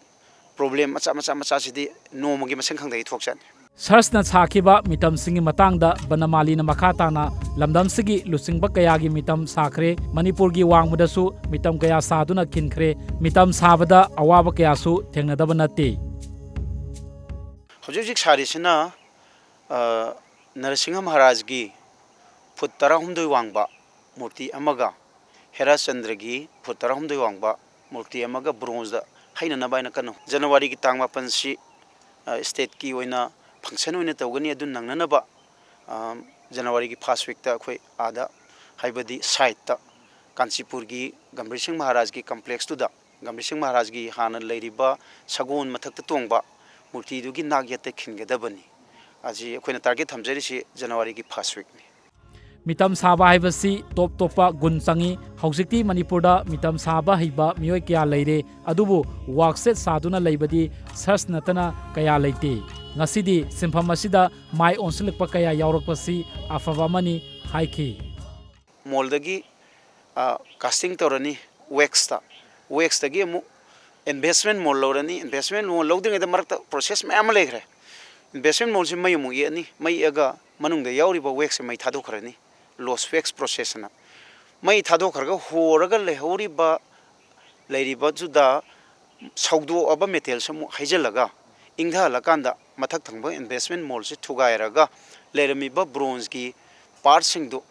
problem ꯃꯆꯥ ꯃꯆꯥ ꯃꯆꯥꯁꯤꯗꯤ ꯅꯣꯡꯃꯒꯤ ꯃꯁꯤꯡ ꯈꯪꯗꯒꯩ ꯊꯣꯛꯆꯅꯤ꯫ ꯁꯔꯁꯅ ꯁꯥꯈꯤꯕ ꯃꯤꯇꯝꯁꯤꯡꯒꯤ ꯃꯇꯥꯡꯗ ꯕꯅꯃꯥꯂꯤꯅ ꯃꯈꯥ ꯇꯥꯅ ꯂꯝꯗꯝꯁꯤꯒꯤ ꯂꯨꯆꯤꯡꯕ ꯀꯌꯥꯒꯤ ꯃꯤꯇꯝ ꯁꯥꯈ꯭ꯔꯦ꯫ ꯃꯅꯤꯄꯨꯔꯒꯤ ꯋꯥꯡꯃꯗꯁꯨ ꯃꯤꯇꯝ ꯀꯌꯥ ꯁꯥꯗꯨꯅ ꯈꯤꯟꯈ꯭ꯔꯦ꯫ ꯃꯤꯇꯝ ꯁꯥꯕꯗ ꯑꯋꯥꯕ ꯀꯌꯥꯁꯨ ꯊꯦꯡꯅꯗꯕ ꯅꯠꯇꯦ꯫ ꯍꯧꯖꯤꯛ ꯍꯧꯖꯤꯛ ꯁꯥꯔꯤꯁꯤꯅ, ꯑ, ꯅꯔꯁꯤꯡꯍ ꯃꯍꯥꯔꯥꯖꯒꯤ ꯐꯨꯠ ꯇꯔꯥꯍꯨꯝꯗꯣꯏ ꯋꯥꯡꯕ ꯃꯨꯔꯇꯤ ꯑꯃꯒ ꯍꯦꯔꯥꯆꯟꯗ꯭ꯔꯒꯤ ꯐꯨꯠ ꯇꯔꯥꯍꯨꯝꯗꯣꯏ ꯋꯥꯡꯕ ꯃꯨꯔꯇꯤ ꯑꯃꯒ ꯕ꯭ꯔꯣꯟꯖꯗ ꯍꯩꯅꯅꯕ ꯍꯥꯏꯅ ꯀꯟꯅ, ꯖꯅꯋꯥꯔꯤꯒꯤ ꯇꯥꯡ ꯃꯥꯄꯟꯁꯤ, ꯑ, ꯁ꯭ꯇꯦꯠꯀꯤ ꯑꯣꯏꯅ ꯐꯪꯁꯟ ꯑꯣꯏꯅ ꯇꯧꯒꯅꯤ꯫ ꯑꯗꯨ ꯅꯪꯅꯅꯕ, ꯑ, ꯖꯅꯋꯥꯔꯤꯒꯤ ꯐꯥꯔꯁ ꯋꯤꯛꯇ ꯑꯩꯈꯣꯏ ꯑꯥꯗ, ꯍꯥꯏꯕꯗꯤ ꯁꯥꯏꯠꯇ, ꯀꯥꯟꯆꯤꯄꯨꯔꯒꯤ ꯒꯝꯚꯤꯔ ꯁꯤꯡ ꯃꯍꯥꯔꯥꯖꯀꯤ ꯀꯝꯄ꯭ꯂꯦꯛꯁꯇꯨꯗ ꯒꯝꯚꯤꯔ ꯁꯤꯡ ꯃꯍꯥꯔꯥꯖꯒꯤ ꯍꯥꯟꯅ ꯂꯩꯔꯤꯕ ꯁꯒꯣꯜ ꯃꯊꯛꯇ ꯇꯣꯡꯕ ꯃꯨꯔꯇꯤꯗꯨꯒꯤ ꯅꯥꯛ ꯌꯦꯠꯇ ꯈꯤꯟꯒꯗꯕꯅꯤ꯫ ꯑꯁꯤ ꯑꯩꯈꯣꯏꯅ ꯇꯥꯔꯒꯦꯠ ꯊꯝꯖꯔꯤꯁꯤ ꯖꯅꯋꯥꯔꯤꯒꯤ ꯐꯥꯔꯁ ꯋꯤꯛꯅꯤ꯫ ꯃꯤꯇꯝ ꯁꯥꯕ ꯍꯥꯏꯕꯁꯤ ꯇꯣꯞ ꯇꯣꯞꯄ ꯒꯨꯟ ꯆꯪꯏ꯫ ꯍꯧꯖꯤꯛꯇꯤ ꯃꯅꯤꯄꯨꯔꯗ ꯃꯤꯇꯝ ꯁꯥꯕ ꯍꯩꯕ ꯃꯤꯑꯣꯏ ꯀꯌꯥ ꯂꯩꯔꯦ, ꯑꯗꯨꯕꯨ ꯋꯥꯛꯁꯦꯠ ꯁꯥꯗꯨꯅ ꯂꯩꯕꯗꯤ ꯁꯔꯁ ꯅꯠꯇꯅ ꯀꯌꯥ ꯂꯩꯇꯦ꯫ ꯉꯁꯤꯗꯤ ꯁꯤꯟꯐꯝ ꯑꯁꯤꯗ ꯃꯥꯏ ꯑꯣꯟꯁꯤꯜꯂꯛꯄ ꯀꯌꯥ ꯌꯥꯎꯔꯛꯄꯁꯤ ꯑꯐꯕ ꯑꯃꯅꯤ ꯍꯥꯏꯈꯤ꯫ ꯃꯣꯜꯗꯒꯤ, ꯑ, ꯀꯥꯁꯇꯤꯡ ꯇꯧꯔꯅꯤ ꯋꯦꯛꯁꯇ꯫ ꯋꯦꯛꯁꯇꯒꯤ ꯑꯃꯨꯛ ꯏꯟꯚꯦꯁꯃꯦꯟ ꯃꯣꯜ ꯂꯧꯔꯅꯤ꯫ ꯏꯟꯚꯦꯁꯃꯦꯟ ꯃꯣꯜ ꯂꯧꯗ꯭ꯔꯤꯉꯩꯗ ꯃꯔꯛꯇ ꯄ꯭ꯔꯣꯁꯦꯁ ꯃꯌꯥꯝ ꯑꯃ ꯂꯩꯈ꯭ꯔꯦ꯫ ꯏꯟꯚꯦꯁꯃꯦꯟ ꯃꯣꯜꯁꯤ ꯃꯩ ꯑꯃꯨꯛ ꯌꯦꯛꯑꯅꯤ꯫ ꯃꯩ ꯌꯦꯛꯑꯒ ꯃꯅꯨꯡꯗ ꯌꯥꯎꯔꯤꯕ ꯋꯦꯛꯁꯁꯦ ꯃꯩ ꯊꯥꯗꯣꯛꯈ꯭ꯔꯅꯤ, ꯂꯣꯁ ꯋꯦꯛꯁ ꯄ꯭ꯔꯣꯁꯦꯁ ꯑꯅ꯫ ꯃꯩ ꯊꯥꯗꯣꯛꯈ꯭ꯔꯒ ꯍꯣꯔꯒ ꯂꯩꯍꯧꯔꯤꯕ, ꯂꯩꯔꯤꯕꯗꯨꯗ ꯁꯧꯗꯣꯛꯑꯕ ꯃꯦꯇꯦꯜꯁꯦ ꯑꯃꯨꯛ ꯍꯩꯖꯤꯜꯂꯒ ꯏꯪꯊꯍꯜꯂꯀꯥꯟꯗ ꯃꯊꯛ ꯊꯪꯕ ꯏꯟꯚꯦꯁꯃꯦꯟ ꯃꯣꯜꯁꯦ ꯊꯨꯒꯥꯏꯔꯒ ꯂꯩꯔꯝꯃꯤꯕ ꯕ꯭ꯔꯣꯟꯖꯀꯤ ꯄꯥꯔꯠꯁꯤꯡꯗꯨ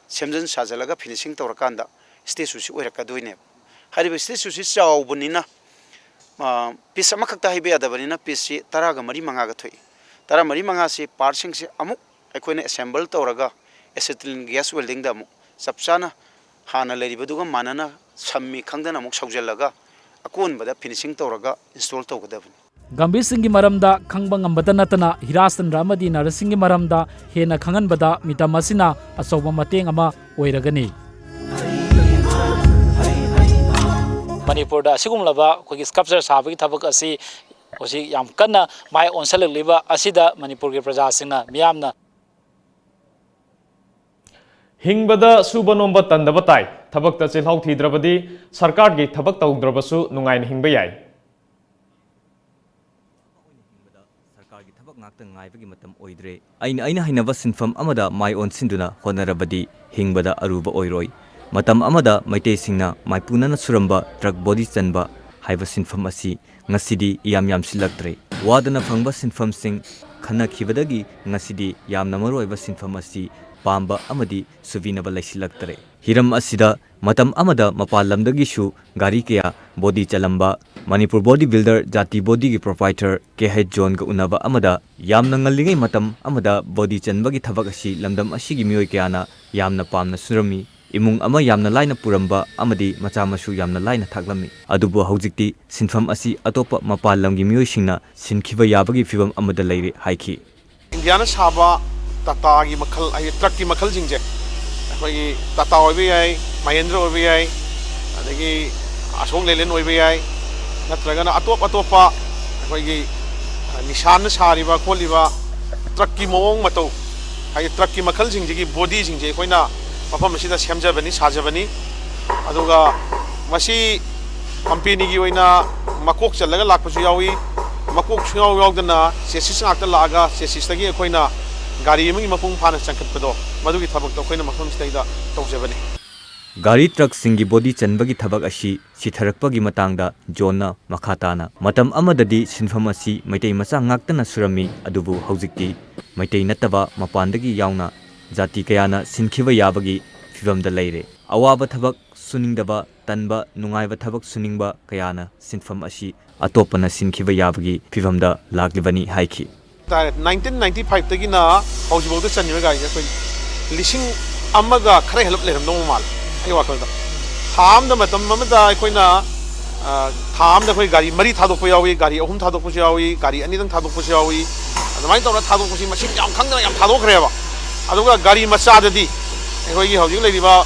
ꯁꯦꯝꯖꯤꯟ ꯁꯥꯖꯤꯜꯂꯒ ꯐꯤꯅꯤꯁꯤꯡ ꯇꯧꯔꯀꯥꯟꯗ ꯁ꯭ꯇꯦꯆꯨꯁꯤ ꯑꯣꯏꯔꯛꯀꯗꯣꯏꯅꯦꯕ꯫ ꯍꯥꯏꯔꯤꯕ ꯁ꯭ꯇꯦꯆꯨꯁꯤ ꯆꯥꯎꯕꯅꯤꯅ, ꯑ, ꯄꯤꯁ ꯑꯃꯈꯛꯇ ꯍꯩꯕ ꯌꯥꯗꯕꯅꯤꯅ ꯄꯤꯁꯁꯤ ꯇꯔꯥꯒ ꯃꯔꯤ ꯃꯉꯥꯒ ꯊꯣꯛꯏ꯫ ꯇꯔꯥꯃꯔꯤ ꯃꯉꯥꯁꯤ ꯄꯥꯔꯠꯁꯤꯡꯁꯤ ꯑꯃꯨꯛ ꯑꯩꯈꯣꯏꯅ ꯑꯦꯁꯦꯝꯕꯜ ꯇꯧꯔꯒ ꯑꯦꯁꯤꯇꯤꯂꯤꯟ ꯒ꯭ꯌꯥꯁ ꯋꯦꯜꯗꯤꯡꯗ ꯑꯃꯨꯛ ꯆꯞ ꯆꯥꯅ ꯍꯥꯟꯅ ꯂꯩꯔꯤꯕꯗꯨꯒ ꯃꯥꯟꯅꯅ ꯁꯝꯃꯤ ꯈꯪꯗꯅ ꯑꯃꯨꯛ ꯁꯧꯖꯤꯜꯂꯒ ꯑꯀꯣꯟꯕꯗ ꯐꯤꯅꯤꯁꯤꯡ ꯇꯧꯔꯒ ꯏꯟꯁꯇꯣꯜ ꯇꯧꯒꯗꯕꯅꯤ꯫ ꯒꯝꯚꯤꯔ ꯁꯤꯡꯒꯤ ꯃꯔꯝꯗ ꯈꯪꯕ ꯉꯝꯕꯇ ꯅꯠꯇꯅ ꯍꯤꯔꯥꯆꯟꯗ꯭ꯔ ꯑꯃꯗꯤ ꯅꯔꯁꯤꯡꯒꯤ ꯃꯔꯝꯗ ꯍꯦꯟꯅ ꯈꯪꯍꯟꯕꯗ ꯃꯤꯇꯝ ꯑꯁꯤꯅ ꯑꯆꯧꯕ ꯃꯇꯦꯡ ꯑꯃ ꯑꯣꯏꯔꯒꯅꯤ꯫ ꯃꯅꯤꯄꯨꯔꯗ ꯑꯁꯤꯒꯨꯝꯂꯕ ꯑꯩꯈꯣꯏꯒꯤ ꯁ꯭ꯀꯜꯞꯆꯔ ꯁꯥꯕꯒꯤ ꯊꯕꯛ ꯑꯁꯤ ꯍꯧꯖꯤꯛ ꯌꯥꯝ ꯀꯟꯅ ꯃꯥꯏ ꯑꯣꯟꯁꯤꯜꯂꯛꯂꯤꯕ ꯑꯁꯤꯗ ꯃꯅꯤꯄꯨꯔꯒꯤ ꯄ꯭ꯔꯖꯥꯁꯤꯡꯅ ꯃꯤꯌꯥꯝꯅ ꯍꯤꯡꯕꯗ ꯁꯨꯕ ꯅꯣꯝꯕ ꯇꯟꯗꯕ ꯇꯥꯏ꯫ ꯊꯕꯛꯇ ꯆꯤꯜꯍꯥꯎ ꯊꯤꯗ꯭ꯔꯕꯗꯤ ꯁꯔꯀꯥꯔꯒꯤ ꯊꯕꯛ ꯇꯧꯗ꯭ꯔꯕꯁꯨ ꯅꯨꯡꯉꯥꯏꯅ ꯍꯤꯡꯕ ꯌꯥꯏ꯫ ꯁꯔꯀꯥꯔꯒꯤ ꯊꯕꯛ ꯉꯥꯛ ꯉꯥꯏꯕꯒꯤ ꯃꯇꯝ ꯑꯣꯏꯗ꯭ꯔꯦ꯫ ꯑꯩꯅ, ꯑꯩꯅ ꯍꯩꯅꯕ ꯁꯤꯟꯐꯝ ꯑꯃꯗ ꯃꯥꯏ ꯑꯣꯟꯁꯤꯟꯗꯨꯅ ꯍꯣꯠꯅꯔꯕꯗꯤ ꯍꯤꯡꯕꯗ ꯑꯔꯨꯕ ꯑꯣꯏꯔꯣꯏ꯫ ꯃꯇꯝ ꯑꯃꯗ ꯃꯩꯇꯩꯁꯤꯡꯅ ꯃꯥꯏꯄꯨꯅꯅ ꯁꯨꯔꯝꯕ ꯇ꯭ꯔꯛ ꯕꯣꯗꯤ ꯆꯟꯕ ꯍꯥꯏꯕ ꯁꯤꯟꯐꯝ ꯑꯁꯤ ꯉꯁꯤꯗꯤ ꯏꯌꯥꯝ ꯌꯥꯝꯁꯤꯜꯂꯛꯇ꯭ꯔꯦ꯫ ꯋꯥꯗꯅ ꯐꯪꯕ ꯁꯤꯟꯐꯝꯁꯤꯡ ꯈꯟꯅꯈꯤꯕꯗꯒꯤ ꯉꯁꯤꯗꯤ ꯌꯥꯝꯅ ꯃꯔꯨꯑꯣꯏꯕ ꯁꯤꯟꯐꯝ ꯑꯁꯤ ꯄꯥꯝꯕ ꯑꯃꯗꯤ ꯁꯨꯕꯤꯅꯕ ꯂꯩꯁꯤꯜꯂꯛꯇ꯭ꯔꯦ꯫ ꯍꯤꯔꯝ ꯑꯁꯤꯗ ꯃꯇꯝ ꯑꯃꯗ ꯃꯄꯥꯟ ꯂꯝꯗꯒꯤꯁꯨ ꯒꯥꯔꯤ ꯀꯌꯥ ꯕꯣꯗꯤ ꯆꯜꯂꯝꯕ ꯃꯅꯤꯄꯨꯔ ꯕꯣꯗꯤ ꯕꯤꯜꯗꯔ ꯖꯥꯇꯤ ꯕꯣꯗꯤꯒꯤ ꯄ꯭ꯔꯣꯄꯥꯏꯇꯔ ꯀꯦ ꯍꯩꯆ ꯖꯣꯟꯒ ꯎꯅꯕ ꯑꯃꯗ ꯌꯥꯝꯅ ꯉꯜꯂꯤꯉꯩ ꯃꯇꯝ ꯑꯃꯗ ꯕꯣꯗꯤ ꯆꯟꯕꯒꯤ ꯊꯕꯛ ꯑꯁꯤ ꯂꯝꯗꯝ ꯑꯁꯤꯒꯤ ꯃꯤꯑꯣꯏ ꯀꯌꯥꯅ ꯌꯥꯝꯅ ꯄꯥꯝꯅ ꯁꯨꯔꯝꯃꯤ꯫ ꯏꯃꯨꯡ ꯑꯃ ꯌꯥꯝꯅ ꯂꯥꯏꯅ ꯄꯨꯔꯝꯕ ꯑꯃꯗꯤ ꯃꯆꯥ ꯃꯁꯨ ꯌꯥꯝꯅ ꯂꯥꯏꯅ ꯊꯥꯛꯂꯝꯃꯤ꯫ ꯑꯗꯨꯕꯨ ꯍꯧꯖꯤꯛꯇꯤ ꯁꯤꯟꯐꯝ ꯑꯁꯤ ꯑꯇꯣꯞꯄ ꯃꯄꯥꯟ ꯂꯝꯒꯤ ꯃꯤꯑꯣꯏꯁꯤꯡꯅ ꯁꯤꯟꯈꯤꯕ ꯌꯥꯕꯒꯤ ꯐꯤꯚꯝ ꯑꯃꯗ ꯂꯩꯔꯦ ꯍꯥꯏꯈꯤ꯫ ꯏꯟꯗꯤꯌꯥꯅ ꯁꯥꯕ ꯇꯥꯇꯥꯒꯤ ꯃꯈꯜ, ꯍꯥꯏꯗꯤ ꯇ꯭ꯔꯛꯀꯤ ꯃꯈꯜꯁꯤꯡꯁꯦ, ꯑꯩꯈꯣꯏꯒꯤ ꯇꯥꯇꯥ ꯑꯣꯏꯕ ꯌꯥꯏ, ꯃꯍꯦꯟꯗ꯭ꯔ ꯑꯣꯏꯕ ꯌꯥꯏ, ꯑꯗꯒꯤ ꯑꯁꯣꯛ ꯂꯦꯂꯦꯟ ꯑꯣꯏꯕ ꯌꯥꯏ, ꯅꯠꯇ꯭ꯔꯒꯅ ꯑꯇꯣꯞ ꯑꯇꯣꯞꯄ ꯑꯩꯈꯣꯏꯒꯤ, ꯑ, ꯅꯤꯁꯥꯟꯅ ꯁꯥꯔꯤꯕ ꯈꯣꯠꯂꯤꯕ ꯇ꯭ꯔꯛꯀꯤ ꯃꯑꯣꯡ ꯃꯇꯧ, ꯍꯥꯏꯗꯤ ꯇ꯭ꯔꯛꯀꯤ ꯃꯈꯜꯁꯤꯡꯁꯤꯒꯤ ꯕꯣꯗꯤꯁꯤꯡꯁꯦ ꯑꯩꯈꯣꯏꯅ ꯃꯐꯝ ꯑꯁꯤꯗ ꯁꯦꯝꯖꯕꯅꯤ, ꯁꯥꯖꯕꯅꯤ꯫ ꯑꯗꯨꯒ ꯃꯁꯤ ꯀꯝꯄꯦꯅꯤꯒꯤ ꯑꯣꯏꯅ ꯃꯀꯣꯛ ꯆꯜꯂꯒ ꯂꯥꯛꯄꯁꯨ ꯌꯥꯎꯏ꯫ ꯃꯀꯣꯛ ꯁꯨꯡꯌꯥꯎ ꯌꯥꯎꯗꯅ ꯆꯦꯁꯤꯁ ꯉꯥꯛꯇ ꯂꯥꯛꯑꯒ ꯆꯦꯁꯤꯁꯇꯒꯤ ꯑꯩꯈꯣꯏꯅ ꯒꯥꯔꯤ ꯑꯃꯒꯤ ꯃꯄꯨꯡ ꯐꯥꯅ ꯆꯪꯈꯠꯄꯗꯣ, ꯃꯗꯨꯒꯤ ꯊꯕꯛꯇꯣ ꯑꯩꯈꯣꯏꯅ ꯃꯐꯝꯁꯤꯗꯩꯗ ꯇꯧꯖꯕꯅꯤ꯫ ꯒꯥꯔꯤ ꯇ꯭ꯔꯛꯁꯤꯡꯒꯤ ꯕꯣꯗꯤ ꯆꯟꯕꯒꯤ ꯊꯕꯛ ꯑꯁꯤ ꯁꯤꯊꯔꯛꯄꯒꯤ ꯃꯇꯥꯡꯗ ꯖꯣꯟꯅ ꯃꯈꯥ ꯇꯥꯅ, ꯃꯇꯝ ꯑꯃꯗꯗꯤ ꯁꯤꯟꯐꯝ ꯑꯁꯤ ꯃꯩꯇꯩ ꯃꯆꯥ ꯉꯥꯛꯇꯅ ꯁꯨꯔꯝꯃꯤ, ꯑꯗꯨꯕꯨ ꯍꯧꯖꯤꯛꯇꯤ ꯃꯩꯇꯩ ꯅꯠꯇꯕ ꯃꯄꯥꯟꯗꯒꯤ ꯌꯥꯎꯅ ꯖꯥꯇꯤ ꯀꯌꯥꯅ ꯁꯤꯟꯈꯤꯕ ꯌꯥꯕꯒꯤ ꯐꯤꯚꯝꯗ ꯂꯩꯔꯦ꯫ ꯑꯋꯥꯕ ꯊꯕꯛ ꯁꯨꯅꯤꯡꯗꯕ, ꯇꯟꯕ, ꯅꯨꯡꯉꯥꯏꯕ ꯊꯕꯛ ꯁꯨꯅꯤꯡꯕ ꯀꯌꯥꯅ ꯁꯤꯟꯐꯝ ꯑꯁꯤ ꯑꯇꯣꯞꯄꯅ ꯁꯤꯟꯈꯤꯕ ꯌꯥꯕꯒꯤ ꯐꯤꯚꯝꯗ ꯂꯥꯛꯂꯤꯕꯅꯤ ꯍꯥꯏꯈꯤ꯫ ꯍꯥꯏꯇꯥꯔꯦ, ꯅꯥꯏꯟꯇꯤꯟ ꯅꯥꯏꯟꯇꯤ ꯐꯥꯏꯚꯇꯒꯤꯅ ꯍꯧꯖꯤꯛꯐꯥꯎꯗ ꯆꯟꯈꯤꯕ ꯒꯥꯔꯤꯁꯦ ꯑꯩꯈꯣꯏ ꯂꯤꯁꯤꯡ ꯑꯃꯒ ꯈꯔ ꯍꯦꯜꯂꯞ ꯂꯩꯔꯝꯗꯧꯕ ꯃꯥꯜꯂꯦ ꯑꯩ ꯋꯥꯈꯜꯗ꯫ ꯊꯥ ꯑꯃꯗ, ꯃꯇꯝ ꯑꯃꯗ ꯑꯩꯈꯣꯏꯅ, ꯑ, ꯊꯥ ꯑꯃꯗ ꯑꯩꯈꯣꯏ ꯒꯥꯔꯤ ꯃꯔꯤ ꯊꯥꯗꯣꯛꯄ ꯌꯥꯎꯏ, ꯒꯥꯔꯤ ꯑꯍꯨꯝ ꯊꯥꯗꯣꯛꯄꯁꯨ ꯌꯥꯎꯏ, ꯒꯥꯔꯤ ꯑꯅꯤꯗꯪ ꯊꯥꯗꯣꯛꯄꯁꯨ ꯌꯥꯎꯏ꯫ ꯑꯗꯨꯃꯥꯏꯅ ꯇꯧꯔꯒ ꯊꯥꯗꯣꯛꯄꯁꯤ ꯃꯁꯤꯡ ꯌꯥꯝ ꯈꯪꯗꯅ ꯌꯥꯝ ꯊꯥꯗꯣꯛꯈ꯭ꯔꯦꯕ꯫ ꯑꯗꯨꯒ ꯒꯥꯔꯤ ꯃꯆꯥꯗꯗꯤ ꯑꯩꯈꯣꯏꯒꯤ ꯍꯧꯖꯤꯛ ꯂꯩꯔꯤꯕ,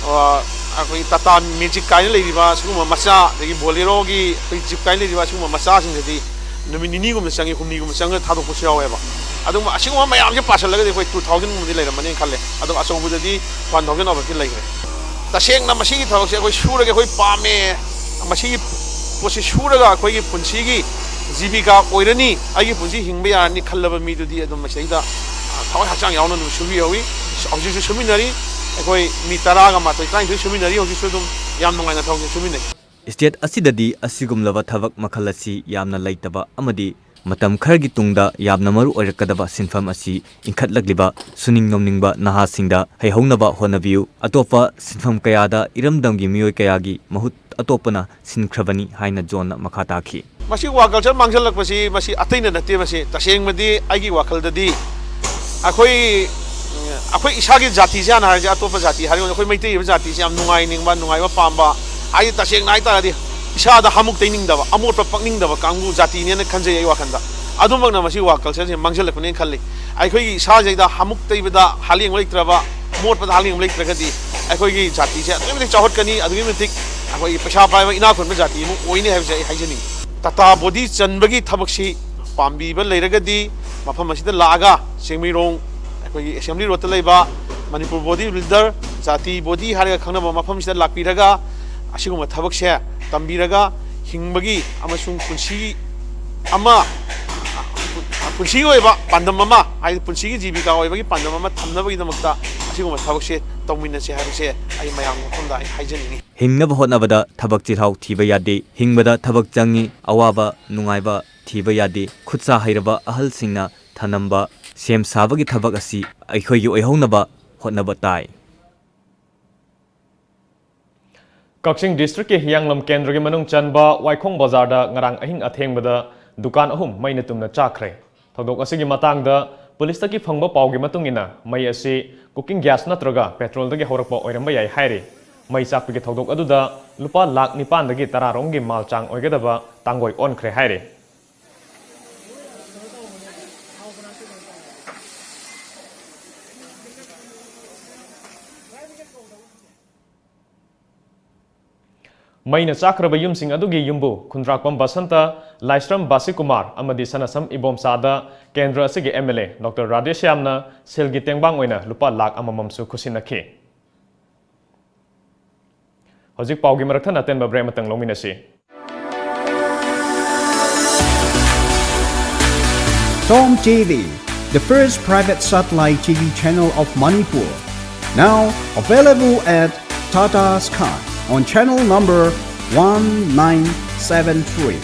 ꯑ, ꯑꯩꯈꯣꯏꯒꯤ ꯇꯥꯇꯥ ꯃꯦꯖꯤꯛ ꯀꯥꯏꯅ ꯂꯩꯔꯤꯕ ꯁꯤꯒꯨꯝꯕ ꯃꯆꯥ, ꯑꯗꯒꯤ ꯕꯣꯂꯦꯔꯣꯒꯤ ꯑꯩꯈꯣꯏ ꯖꯤꯞ ꯀꯥꯏꯅ ꯂꯩꯔꯤꯕ ꯁꯤꯒꯨꯝꯕ ꯃꯆꯥꯁꯤꯡꯗꯗꯤ ꯅꯨꯃꯤꯠ ꯅꯤꯅꯤꯒꯨꯝꯕ ꯆꯪꯉꯤ, ꯍꯨꯝꯅꯤꯒꯨꯝꯕ ꯆꯪꯉꯒ ꯊꯥꯗꯣꯛꯄꯁꯨ ꯌꯥꯎꯋꯦꯕ꯫ ꯑꯗꯨꯝ ꯑꯁꯤꯒꯨꯝꯕ ꯃꯌꯥꯝꯁꯦ ꯄꯥꯁꯜꯂꯒꯗꯤ ꯑꯩꯈꯣꯏ ꯇꯨ ꯊꯥꯎꯖꯟꯒꯨꯝꯕꯗꯤ ꯂꯩꯔꯝꯃꯅꯤꯅ ꯈꯜꯂꯦ꯫ ꯑꯗꯨꯝ ꯑꯆꯧꯕꯗꯗꯤ ꯋꯥꯟ ꯊꯥꯎꯖꯟ ꯑꯕꯞꯇꯤ ꯂꯩꯈ꯭ꯔꯦ꯫ ꯇꯁꯦꯡꯅ ꯃꯁꯤꯒꯤ ꯊꯕꯛꯁꯦ ꯑꯩꯈꯣꯏ ꯁꯨꯔꯒꯦ, ꯑꯩꯈꯣꯏ ꯄꯥꯝꯃꯦ, ꯃꯁꯤꯒꯤ ꯄꯣꯠꯁꯤ ꯁꯨꯔꯒ ꯑꯩꯈꯣꯏꯒꯤ ꯄꯨꯟꯁꯤꯒꯤ ꯖꯤꯕꯤꯀꯥ ꯑꯣꯏꯔꯅꯤ, ꯑꯩꯒꯤ ꯄꯨꯟꯁꯤ ꯍꯤꯡꯕ ꯌꯥꯔꯅꯤ ꯈꯜꯂꯕ ꯃꯤꯗꯨꯗꯤ ꯑꯗꯨꯝ ꯃꯁꯤꯗꯩꯗ, ꯑ, ꯊꯋꯥꯏ ꯍꯛꯆꯥꯡ ꯌꯥꯎꯅ ꯑꯗꯨꯝ ꯁꯨꯕꯤꯍꯧꯋꯤ꯫ ꯍꯧꯖꯤꯛꯁꯨ ꯁꯨꯃꯤꯟꯅꯔꯤ꯫ ꯑꯩꯈꯣꯏ ꯃꯤ ꯇꯔꯥꯒ ꯃꯥꯊꯣꯏ, ꯇꯔꯥꯅꯤꯊꯣꯏ ꯁꯨꯃꯤꯟꯅꯔꯤ꯫ ꯍꯧꯖꯤꯛꯁꯨ ꯑꯗꯨꯝ ꯌꯥꯝ ꯅꯨꯡꯉꯥꯏꯅ ꯊꯕꯛꯁꯦ ꯁꯨꯃꯤꯟꯅꯩ꯫ ꯁ꯭ꯇꯦꯠ ꯑꯁꯤꯗꯗꯤ ꯑꯁꯤꯒꯨꯝꯂꯕ ꯊꯕꯛ ꯃꯈꯜ ꯑꯁꯤ ꯌꯥꯝꯅ ꯂꯩꯇꯕ ꯑꯃꯗꯤ ꯃꯇꯝ ꯈꯔꯒꯤ ꯇꯨꯡꯗ ꯌꯥꯝꯅ ꯃꯔꯨ ꯑꯣꯏꯔꯛꯀꯗꯕ ꯁꯤꯟꯐꯝ ꯑꯁꯤ ꯏꯟꯈꯠꯂꯛꯂꯤꯕ ꯁꯨꯅꯤꯡ ꯅꯣꯝꯅꯤꯡꯕ ꯅꯍꯥꯁꯤꯡꯗ ꯍꯩꯍꯧꯅꯕ ꯍꯣꯠꯅꯕꯤꯌꯨ꯫ ꯑꯇꯣꯞꯄ ꯁꯤꯟꯐꯝ ꯀꯌꯥꯗ ꯏꯔꯝꯗꯝꯒꯤ ꯃꯤꯑꯣꯏ ꯀꯌꯥꯒꯤ ꯃꯍꯨꯠ ꯑꯇꯣꯞꯄꯅ ꯁꯤꯟꯈ꯭ꯔꯕꯅꯤ ꯍꯥꯏꯅ ꯖꯣꯟꯅ ꯃꯈꯥ ꯇꯥꯈꯤ꯫ ꯃꯁꯤ ꯋꯥ ꯀꯜꯆꯔ ꯃꯥꯡꯁꯤꯜꯂꯛꯄꯁꯤ ꯃꯁꯤ ꯑꯇꯩꯅ ꯅꯠꯇꯦ꯫ ꯃꯁꯤ ꯇꯁꯦꯡꯕꯗꯤ ꯑꯩꯒꯤ ꯋꯥꯈꯜꯗꯗꯤ ꯑꯩꯈꯣꯏ, ꯑꯩꯈꯣꯏ ꯏꯁꯥꯒꯤ ꯖꯥꯇꯤꯁꯦ ꯍꯥꯟꯅ ꯍꯥꯏꯔꯁꯦ, ꯑꯇꯣꯞꯄ ꯖꯥꯇꯤ ꯍꯥꯏꯔꯒ ꯑꯩꯈꯣꯏ ꯃꯩꯇꯩ ꯑꯣꯏꯕ ꯖꯥꯇꯤꯁꯦ ꯌꯥꯝ ꯅꯨꯡꯉꯥꯏꯅꯤꯡꯕ, ꯅꯨꯡꯉꯥꯏꯕ ꯄꯥꯝꯕ, ꯍꯥꯏꯗꯤ ꯇꯁꯦꯡꯅ ꯍꯥꯏꯇꯥꯔꯗꯤ ꯏꯁꯥꯗ ꯍꯥꯃꯨꯛ ꯇꯩꯅꯤꯡꯗꯕ, ꯑꯃꯣꯠꯄ ꯄꯛꯅꯤꯡꯗꯕ ꯀꯥꯡꯕꯨ ꯖꯥꯇꯤꯅꯦꯅ ꯈꯟꯖꯩ ꯑꯩ ꯋꯥꯈꯜꯗ꯫ ꯑꯗꯨꯃꯛꯅ ꯃꯁꯤ ꯋꯥ ꯀꯜꯆꯔꯁꯦ ꯃꯥꯡꯁꯤꯜꯂꯛꯄꯅꯦꯅ ꯈꯜꯂꯤ꯫ ꯑꯩꯈꯣꯏꯒꯤ ꯏꯁꯥꯁꯤꯗ ꯍꯥꯃꯨꯛ ꯇꯩꯕꯗ ꯍꯥꯂꯦꯡꯕ ꯂꯩꯇ꯭ꯔꯕ, ꯃꯣꯠꯄꯗ ꯍꯥꯂꯦꯡꯕ ꯂꯩꯇ꯭ꯔꯒꯗꯤ ꯑꯩꯈꯣꯏꯒꯤ ꯖꯥꯇꯤꯁꯦ ꯑꯗꯨꯛꯀꯤ ꯃꯇꯤꯛ ꯆꯥꯎꯈꯠꯀꯅꯤ, ꯑꯗꯨꯛꯀꯤ ꯃꯇꯤꯛ ꯑꯩꯈꯣꯏꯒꯤ ꯄꯩꯁꯥ ꯄꯥꯏꯕ ꯏꯅꯥꯛ ꯈꯨꯟꯕ ꯖꯥꯇꯤ ꯑꯃ ꯑꯣꯏꯅꯤ ꯍꯥꯏꯕꯁꯦ ꯑꯩ ꯍꯥꯏꯖꯅꯤꯡꯉꯤ꯫ ꯇꯥꯇꯥ ꯕꯣꯗꯤ ꯆꯟꯕꯒꯤ ꯊꯕꯛꯁꯤ ꯄꯥꯝꯕꯤꯕ ꯂꯩꯔꯒꯗꯤ ꯃꯐꯝ ꯑꯁꯤꯗ ꯂꯥꯛꯑꯒ ꯆꯤꯡꯃꯩꯔꯣꯡ ꯑꯩꯈꯣꯏꯒꯤ ꯑꯦꯁꯦꯝꯕ꯭ꯂꯤ ꯔꯣꯗꯇ ꯂꯩꯕ ꯃꯅꯤꯄꯨꯔ ꯕꯣꯗꯤ ꯕꯤꯜꯗꯔ, ꯖꯥꯇꯤ ꯕꯣꯗꯤ ꯍꯥꯏꯔꯒ ꯈꯪꯅꯕ ꯃꯐꯝꯁꯤꯗ ꯂꯥꯛꯄꯤꯔꯒ ꯑꯁꯤꯒꯨꯝꯕ ꯊꯕꯛꯁꯦ ꯇꯝꯕꯤꯔꯒ ꯍꯤꯡꯕꯒꯤ ꯑꯃꯁꯨꯡ ꯄꯨꯟꯁꯤ ꯑꯃ, ꯄꯨꯟꯁꯤꯒꯤ ꯑꯣꯏꯕ ꯄꯥꯟꯗꯝ ꯑꯃ, ꯍꯥꯏꯗꯤ ꯄꯨꯟꯁꯤꯒꯤ ꯖꯤꯕꯤꯀꯥ ꯑꯣꯏꯕꯒꯤ ꯄꯥꯟꯗꯝ ꯑꯃ ꯊꯝꯅꯕꯒꯤꯗꯃꯛꯇ ꯑꯁꯤꯒꯨꯝꯕ ꯊꯕꯛꯁꯦ ꯇꯧꯃꯤꯟꯅꯁꯦ ꯍꯥꯏꯕꯁꯦ ꯑꯩ ꯃꯌꯥꯝꯒꯤ ꯃꯐꯝꯗ ꯑꯩ ꯍꯥꯏꯖꯅꯤꯡꯉꯤ꯫ ꯍꯤꯡꯅꯕ ꯍꯣꯠꯅꯕꯗ ꯊꯕꯛ ꯆꯤꯜꯍꯥꯎ ꯊꯤꯕ ꯌꯥꯗꯦ꯫ ꯍꯤꯡꯕꯗ ꯊꯕꯛ ꯆꯪꯉꯤ꯫ ꯑꯋꯥꯕ ꯅꯨꯡꯉꯥꯏꯕ ꯊꯤꯕ ꯌꯥꯗꯦ꯫ ꯈꯨꯠꯁꯥ ꯍꯩꯔꯕ ꯑꯍꯜꯁꯤꯡꯅ ꯊꯅꯝꯕ ꯁꯦꯝ ꯁꯥꯕꯒꯤ ꯊꯕꯛ ꯑꯁꯤ ꯑꯩꯈꯣꯏꯒꯤ ꯑꯣꯏꯍꯧꯅꯕ ꯍꯣꯠꯅꯕ ꯇꯥꯏ꯫ ꯀꯛꯆꯤꯡ ꯗꯤꯁꯇ꯭ꯔꯤꯛꯀꯤ ꯍꯤꯌꯥꯡꯂꯝ ꯀꯦꯟꯗ꯭ꯔꯒꯤ ꯃꯅꯨꯡ ꯆꯟꯕ ꯋꯥꯏꯈꯣꯡ ꯕꯖꯥꯔꯗ ꯉꯔꯥꯡ ꯑꯍꯤꯡ ꯑꯊꯦꯡꯕꯗ ꯗꯨꯀꯥꯟ ꯑꯍꯨꯝ ꯃꯩꯅ ꯇꯨꯝꯅ ꯆꯥꯛꯈ꯭ꯔꯦ꯫ ꯊꯧꯗꯣꯛ ꯑꯁꯤꯒꯤ ꯃꯇꯥꯡꯗ ꯄꯨꯂꯤꯁꯇꯒꯤ ꯐꯪꯕ ꯄꯥꯎꯒꯤ ꯃꯇꯨꯡ ꯏꯟꯅ, ꯃꯩ ꯑꯁꯤ cooking gas ꯅꯠꯇ꯭ꯔꯒ petrolꯗꯒꯤ ꯍꯧꯔꯛꯄ ꯑꯣꯏꯔꯝꯕ ꯌꯥꯏ ꯍꯥꯏꯔꯤ꯫ ꯃꯩ ꯆꯥꯛꯄꯒꯤ ꯊꯧꯗꯣꯛ ꯑꯗꯨꯗ ꯂꯨꯄꯥ ꯂꯥꯈ ꯅꯤꯄꯥꯟꯗꯒꯤ ꯇꯔꯥ ꯔꯣꯝꯒꯤ ꯃꯥꯜ ꯆꯥꯡ ꯑꯣꯏꯒꯗꯕ ꯇꯥꯡꯒꯣꯏ ꯑꯣꯟꯈ꯭ꯔꯦ ꯍꯥꯏꯔꯤ꯫ ꯃꯩꯅ ꯆꯥꯛꯈ꯭ꯔꯕ ꯌꯨꯝꯁꯤꯡ ꯑꯗꯨꯒꯤ ꯌꯨꯝꯕꯨ ꯈꯨꯟꯗ꯭ꯔꯥꯛꯄꯝ ꯕꯁꯟꯇ, ꯂꯥꯏꯁ꯭ꯔꯝ ꯕꯥꯁꯤꯀꯨꯃꯥꯔ ꯑꯃꯗꯤ ꯁꯅꯁꯝ ꯏꯕꯣꯝꯆꯥꯗ ꯀꯦꯟꯗ꯭ꯔ ꯑꯁꯤꯒꯤ MLA Doctor ꯔꯥꯙꯦꯁ꯭ꯌꯥꯝꯅ ꯁꯦꯜꯒꯤ ꯇꯦꯡꯕꯥꯡ ꯑꯣꯏꯅ ꯂꯨꯄꯥ ꯂꯥꯈ ꯑꯃꯃꯝꯁꯨ ꯈꯨꯠꯁꯤꯟꯅꯈꯤ꯫ ꯍꯧꯖꯤꯛ ꯄꯥꯎꯒꯤ ꯃꯔꯛ ꯊꯠꯅ ꯑꯇꯦꯟꯕ break ꯑꯃꯇꯪ ꯂꯧꯃꯤꯟꯅꯁꯤ꯫ Som T V, the first private satellite T V channel of Manipur. Now available at Tata Sky on channel number one nine seven three.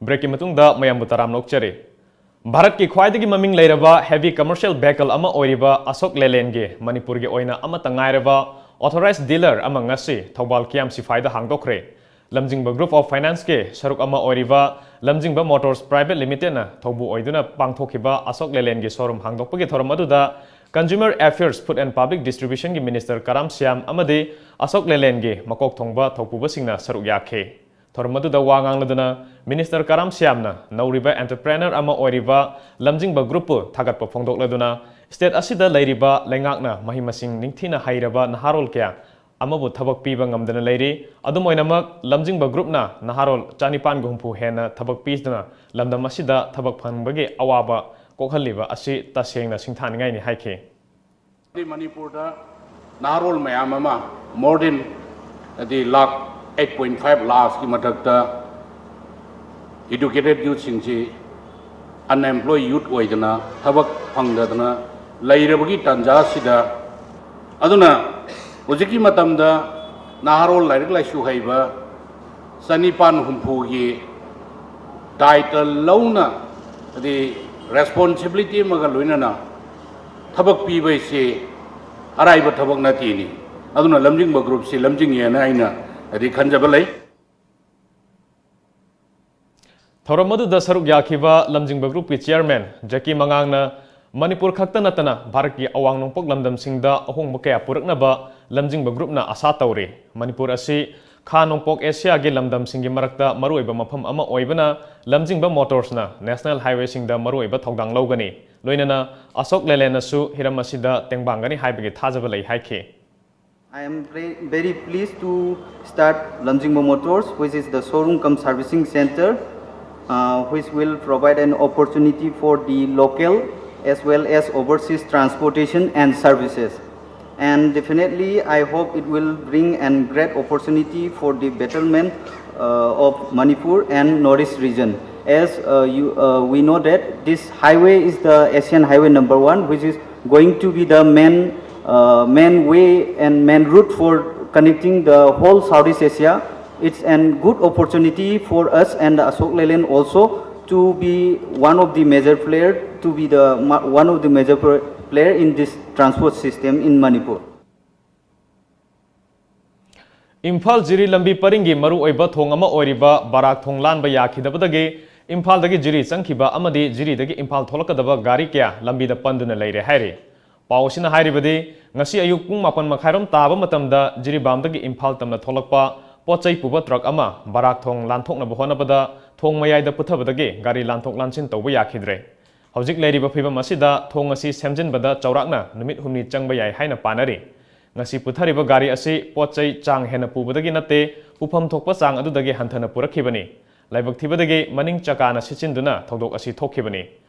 ꯕ꯭ꯔꯦꯛꯀꯤ ꯃꯇꯨꯡꯗ ꯃꯌꯥꯝꯕꯨ ꯇꯔꯥꯝꯅ ꯑꯣꯛꯆꯔꯤ꯫ ꯚꯥꯔꯠꯀꯤ ꯈ꯭ꯋꯥꯏꯗꯒꯤ ꯃꯃꯤꯡ ꯂꯩꯔꯕ heavy commercial vehicle ꯑꯃ ꯑꯣꯏꯔꯤꯕ ꯑꯁꯣꯛ ꯂꯦꯂꯦꯟꯒꯤ ꯃꯅꯤꯄꯨꯔꯒꯤ ꯑꯣꯏꯅ ꯑꯃꯠꯇ ꯉꯥꯏꯔꯕ authorized dealer ꯑꯃ ꯉꯁꯤ ꯊꯧꯕꯥꯜ ꯀꯤꯌꯥꯝ ꯁꯤꯐꯥꯏꯗ ꯍꯥꯡꯗꯣꯛꯈ꯭ꯔꯦ꯫ ꯂꯝꯖꯤꯡꯕ Group of Financeꯀꯤ ꯁꯔꯨꯛ ꯑꯃ ꯑꯣꯏꯔꯤꯕ ꯂꯝꯖꯤꯡꯕ Motors Private Limitedꯅ ꯊꯧꯕꯨ ꯑꯣꯏꯗꯨꯅ ꯄꯥꯡꯊꯣꯛꯈꯤꯕ ꯑꯁꯣꯛ ꯂꯦꯂꯦꯟꯒꯤ showroom ꯍꯥꯡꯗꯣꯛꯄꯒꯤ ꯊꯧꯔꯝ ꯑꯗꯨꯗ Consumer Affairs, Food and Public Distributionꯒꯤ Minister ꯀꯔꯥꯝ ꯁ꯭ꯌꯥꯝ ꯑꯃꯗꯤ ꯑꯁꯣꯛ ꯂꯦꯂꯦꯟꯒꯤ ꯃꯀꯣꯛ ꯊꯣꯡꯕ ꯊꯧꯄꯨꯕꯁꯤꯡꯅ ꯁꯔꯨꯛ ꯌꯥꯈꯤ꯫ ꯊꯧꯔꯝ ꯑꯗꯨꯗ ꯋꯥ ꯉꯥꯡꯂꯗꯨꯅ Minister ꯀꯔꯥꯝ ꯁ꯭ꯌꯥꯝꯅ ꯅꯧꯔꯤꯕ entrepreneur ꯑꯃ ꯑꯣꯏꯔꯤꯕ ꯂꯝꯖꯤꯡꯕ Groupꯄꯨ ꯊꯥꯒꯠꯄ ꯐꯣꯡꯗꯣꯛꯂꯗꯨꯅ, state ꯑꯁꯤꯗ ꯂꯩꯔꯤꯕ ꯂꯩꯉꯥꯛꯅ ꯃꯍꯩ ꯃꯁꯤꯡ ꯅꯤꯡꯊꯤꯅ ꯍꯩꯔꯕ ꯅꯍꯥꯔꯣꯜ ꯀꯌꯥ ꯑꯃꯕꯨ ꯊꯕꯛ ꯄꯤꯕ ꯉꯝꯗꯅ ꯂꯩꯔꯤ꯫ ꯑꯗꯨꯝ ꯑꯣꯏꯅꯃꯛ, ꯂꯝꯖꯤꯡꯕ Groupꯅ ꯅꯍꯥꯔꯣꯜ ꯆꯅꯤꯄꯥꯟꯒ ꯍꯨꯝꯐꯨ ꯍꯦꯟꯅ ꯊꯕꯛ ꯄꯤꯗꯨꯅ ꯂꯝꯗꯝ ꯑꯁꯤꯗ ꯊꯕꯛ ꯐꯪꯕꯒꯤ ꯑꯋꯥꯕ ꯀꯣꯛꯍꯜꯂꯤꯕ ꯑꯁꯤ ꯇꯁꯦꯡꯅ ꯁꯤꯡꯊꯥꯅꯤꯡꯉꯥꯏꯅꯤ ꯍꯥꯏꯈꯤ꯫ ꯃꯅꯤꯄꯨꯔꯗ ꯅꯍꯥꯔꯣꯜ ꯃꯌꯥꯝ ꯑꯃ, more than, ꯍꯥꯏꯗꯤ, ꯂꯥꯈ eight point five ꯂꯥꯈꯀꯤ ꯃꯊꯛꯇ educated youthꯁꯤꯡꯁꯤ unemployed youth ꯑꯣꯏꯗꯅ, ꯊꯕꯛ ꯐꯪꯗꯗꯅ ꯂꯩꯔꯕꯒꯤ ꯇꯥꯟꯖꯥꯁꯤꯗ, ꯑꯗꯨꯅ ꯍꯧꯖꯤꯛꯀꯤ ꯃꯇꯝꯗ ꯅꯍꯥꯔꯣꯜ ꯂꯥꯏꯔꯤꯛ ꯂꯥꯏꯁꯨ ꯍꯩꯕ ꯆꯅꯤꯄꯥꯟ ꯍꯨꯝꯐꯨꯒꯤ ꯗꯥꯏꯇ ꯂꯧꯅ, ꯍꯥꯏꯗꯤ, responsibility ꯑꯃꯒ ꯂꯣꯏꯅꯅ ꯊꯕꯛ ꯄꯤꯕ ꯍꯥꯏꯁꯤ ꯑꯔꯥꯏꯕ ꯊꯕꯛ ꯅꯠꯇꯦꯅꯤ꯫ ꯑꯗꯨꯅ ꯂꯝꯖꯤꯡꯕ Groupꯁꯤ ꯂꯝꯖꯤꯡꯉꯦꯅ ꯑꯩꯅ, ꯍꯥꯏꯗꯤ, ꯈꯟꯖꯕ ꯂꯩ꯫ ꯊꯧꯔꯝ ꯑꯗꯨꯗ ꯁꯔꯨꯛ ꯌꯥꯈꯤꯕ ꯂꯝꯖꯤꯡꯕ Groupꯀꯤ Chairman ꯖꯀꯤ ꯃꯉꯥꯡꯅ ꯃꯅꯤꯄꯨꯔ ꯈꯛꯇ ꯅꯠꯇꯅ ꯚꯥꯔꯠꯀꯤ ꯑꯋꯥꯡ ꯅꯣꯡꯄꯣꯛ ꯂꯝꯗꯝꯁꯤꯡꯗ ꯑꯍꯣꯡꯕ ꯀꯌꯥ ꯄꯨꯔꯛꯅꯕ ꯂꯝꯖꯤꯡꯕ Groupꯅ ꯑꯥꯁꯥ ꯇꯧꯔꯤ꯫ ꯃꯅꯤꯄꯨꯔ ꯑꯁꯤ ꯈꯥ ꯅꯣꯡꯄꯣꯛ ꯑꯦꯁꯤꯌꯥꯒꯤ ꯂꯝꯗꯝꯁꯤꯡꯒꯤ ꯃꯔꯛꯇ ꯃꯔꯨꯑꯣꯏꯕ ꯃꯐꯝ ꯑꯃ ꯑꯣꯏꯕꯅ, ꯂꯝꯖꯤꯡꯕ Motorsꯅ national highwayꯁꯤꯡꯗ ꯃꯔꯨꯑꯣꯏꯕ ꯊꯧꯗꯥꯡ ꯂꯧꯒꯅꯤ꯫ ꯂꯣꯏꯅꯅ ꯑꯁꯣꯛ ꯂꯦꯂꯦꯟꯅꯁꯨ ꯍꯤꯔꯝ ꯑꯁꯤꯗ ꯇꯦꯡꯕꯥꯡꯒꯅꯤ ꯍꯥꯏꯕꯒꯤ ꯊꯥꯖꯕ ꯂꯩ ꯍꯥꯏꯈꯤ꯫ I am very, very pleased to start Lamjingba Motors, which is the showroom cum servicing center, uh, which will provide an opportunity for the local as well as overseas transportation and services. And definitely, I hope it will bring a great opportunity for the betterment uh, of Manipur and Northeast region. As uh, you, uh, we know that this highway is the Asian highway number one, which is going to be the main, uh, main way and main route for connecting the whole Southeast Asia. It's a good opportunity for us and Ashok Leyland also to be one of the major player, to be the one of the major player in this transport system in Manipur. Imphal ꯖꯤꯔꯤ ꯂꯝꯕꯤ ꯄꯔꯤꯡꯒꯤ ꯃꯔꯨꯑꯣꯏꯕ ꯊꯣꯡ ꯑꯃ ꯑꯣꯏꯔꯤꯕ ꯕꯔꯥꯛ ꯊꯣꯡ ꯂꯥꯟꯕ ꯌꯥꯈꯤꯗꯕꯗꯒꯤ ꯏꯝꯐꯥꯜꯗꯒꯤ ꯖꯤꯔꯤ ꯆꯪꯈꯤꯕ ꯑꯃꯗꯤ ꯖꯤꯔꯤꯗꯒꯤ ꯏꯝꯐꯥꯜ ꯊꯣꯛꯂꯛꯀꯗꯕ ꯒꯥꯔꯤ ꯀꯌꯥ ꯂꯝꯕꯤꯗ ꯄꯟꯗꯨꯅ ꯂꯩꯔꯦ ꯍꯥꯏꯔꯤ꯫ ꯄꯥꯎ ꯑꯁꯤꯅ ꯍꯥꯏꯔꯤꯕꯗꯤ, ꯉꯁꯤ ꯑꯌꯨꯛ ꯄꯨꯡ ꯃꯥꯄꯟ ꯃꯈꯥꯏꯔꯣꯝ ꯇꯥꯕ ꯃꯇꯝꯗ ꯖꯤꯔꯤꯕꯥꯝꯗꯒꯤ ꯏꯝꯐꯥꯜ ꯇꯝꯅ ꯊꯣꯛꯂꯛꯄ ꯄꯣꯠ ꯆꯩ ꯄꯨꯕ ꯇ꯭ꯔꯛ ꯑꯃ ꯕꯔꯥꯛ ꯊꯣꯡ ꯂꯥꯟꯊꯣꯛꯅꯕ ꯍꯣꯠꯅꯕꯗ ꯊꯣꯡ ꯃꯌꯥꯏꯗ ꯄꯨꯊꯕꯗꯒꯤ ꯒꯥꯔꯤ ꯂꯥꯟꯊꯣꯛ ꯂꯥꯟꯁꯤꯟ ꯇꯧꯕ ꯌꯥꯈꯤꯗ꯭ꯔꯦ꯫ ꯍꯧꯖꯤꯛ ꯂꯩꯔꯤꯕ ꯐꯤꯕꯝ ꯑꯁꯤꯗ ꯊꯣꯡ ꯑꯁꯤ ꯁꯦꯝꯖꯤꯟꯕꯗ ꯆꯥꯎꯔꯥꯛꯅ ꯅꯨꯃꯤꯠ ꯍꯨꯝꯅꯤ ꯆꯪꯕ ꯌꯥꯏ ꯍꯥꯏꯅ ꯄꯥꯅꯔꯤ꯫ ꯉꯁꯤ ꯄꯨꯊꯔꯤꯕ ꯒꯥꯔꯤ ꯑꯁꯤ ꯄꯣꯠ ꯆꯩ ꯆꯥꯡ ꯍꯦꯟꯅ ꯄꯨꯕꯗꯒꯤ ꯅꯠꯇꯦ, ꯄꯨꯐꯝ ꯊꯣꯛꯄ ꯆꯥꯡ ꯑꯗꯨꯗꯒꯤ ꯍꯟꯊꯅ ꯄꯨꯔꯛꯈꯤꯕꯅꯤ꯫ ꯂꯥꯏꯕꯛ ꯊꯤꯕꯗꯒꯤ ꯃꯅꯤꯡ ꯆꯀꯥꯅ ꯁꯤꯠꯆꯤꯟꯗꯨꯅ ꯊꯧꯗꯣꯛ ꯑꯁꯤ ꯊꯣꯛꯈꯤꯕꯅꯤ꯫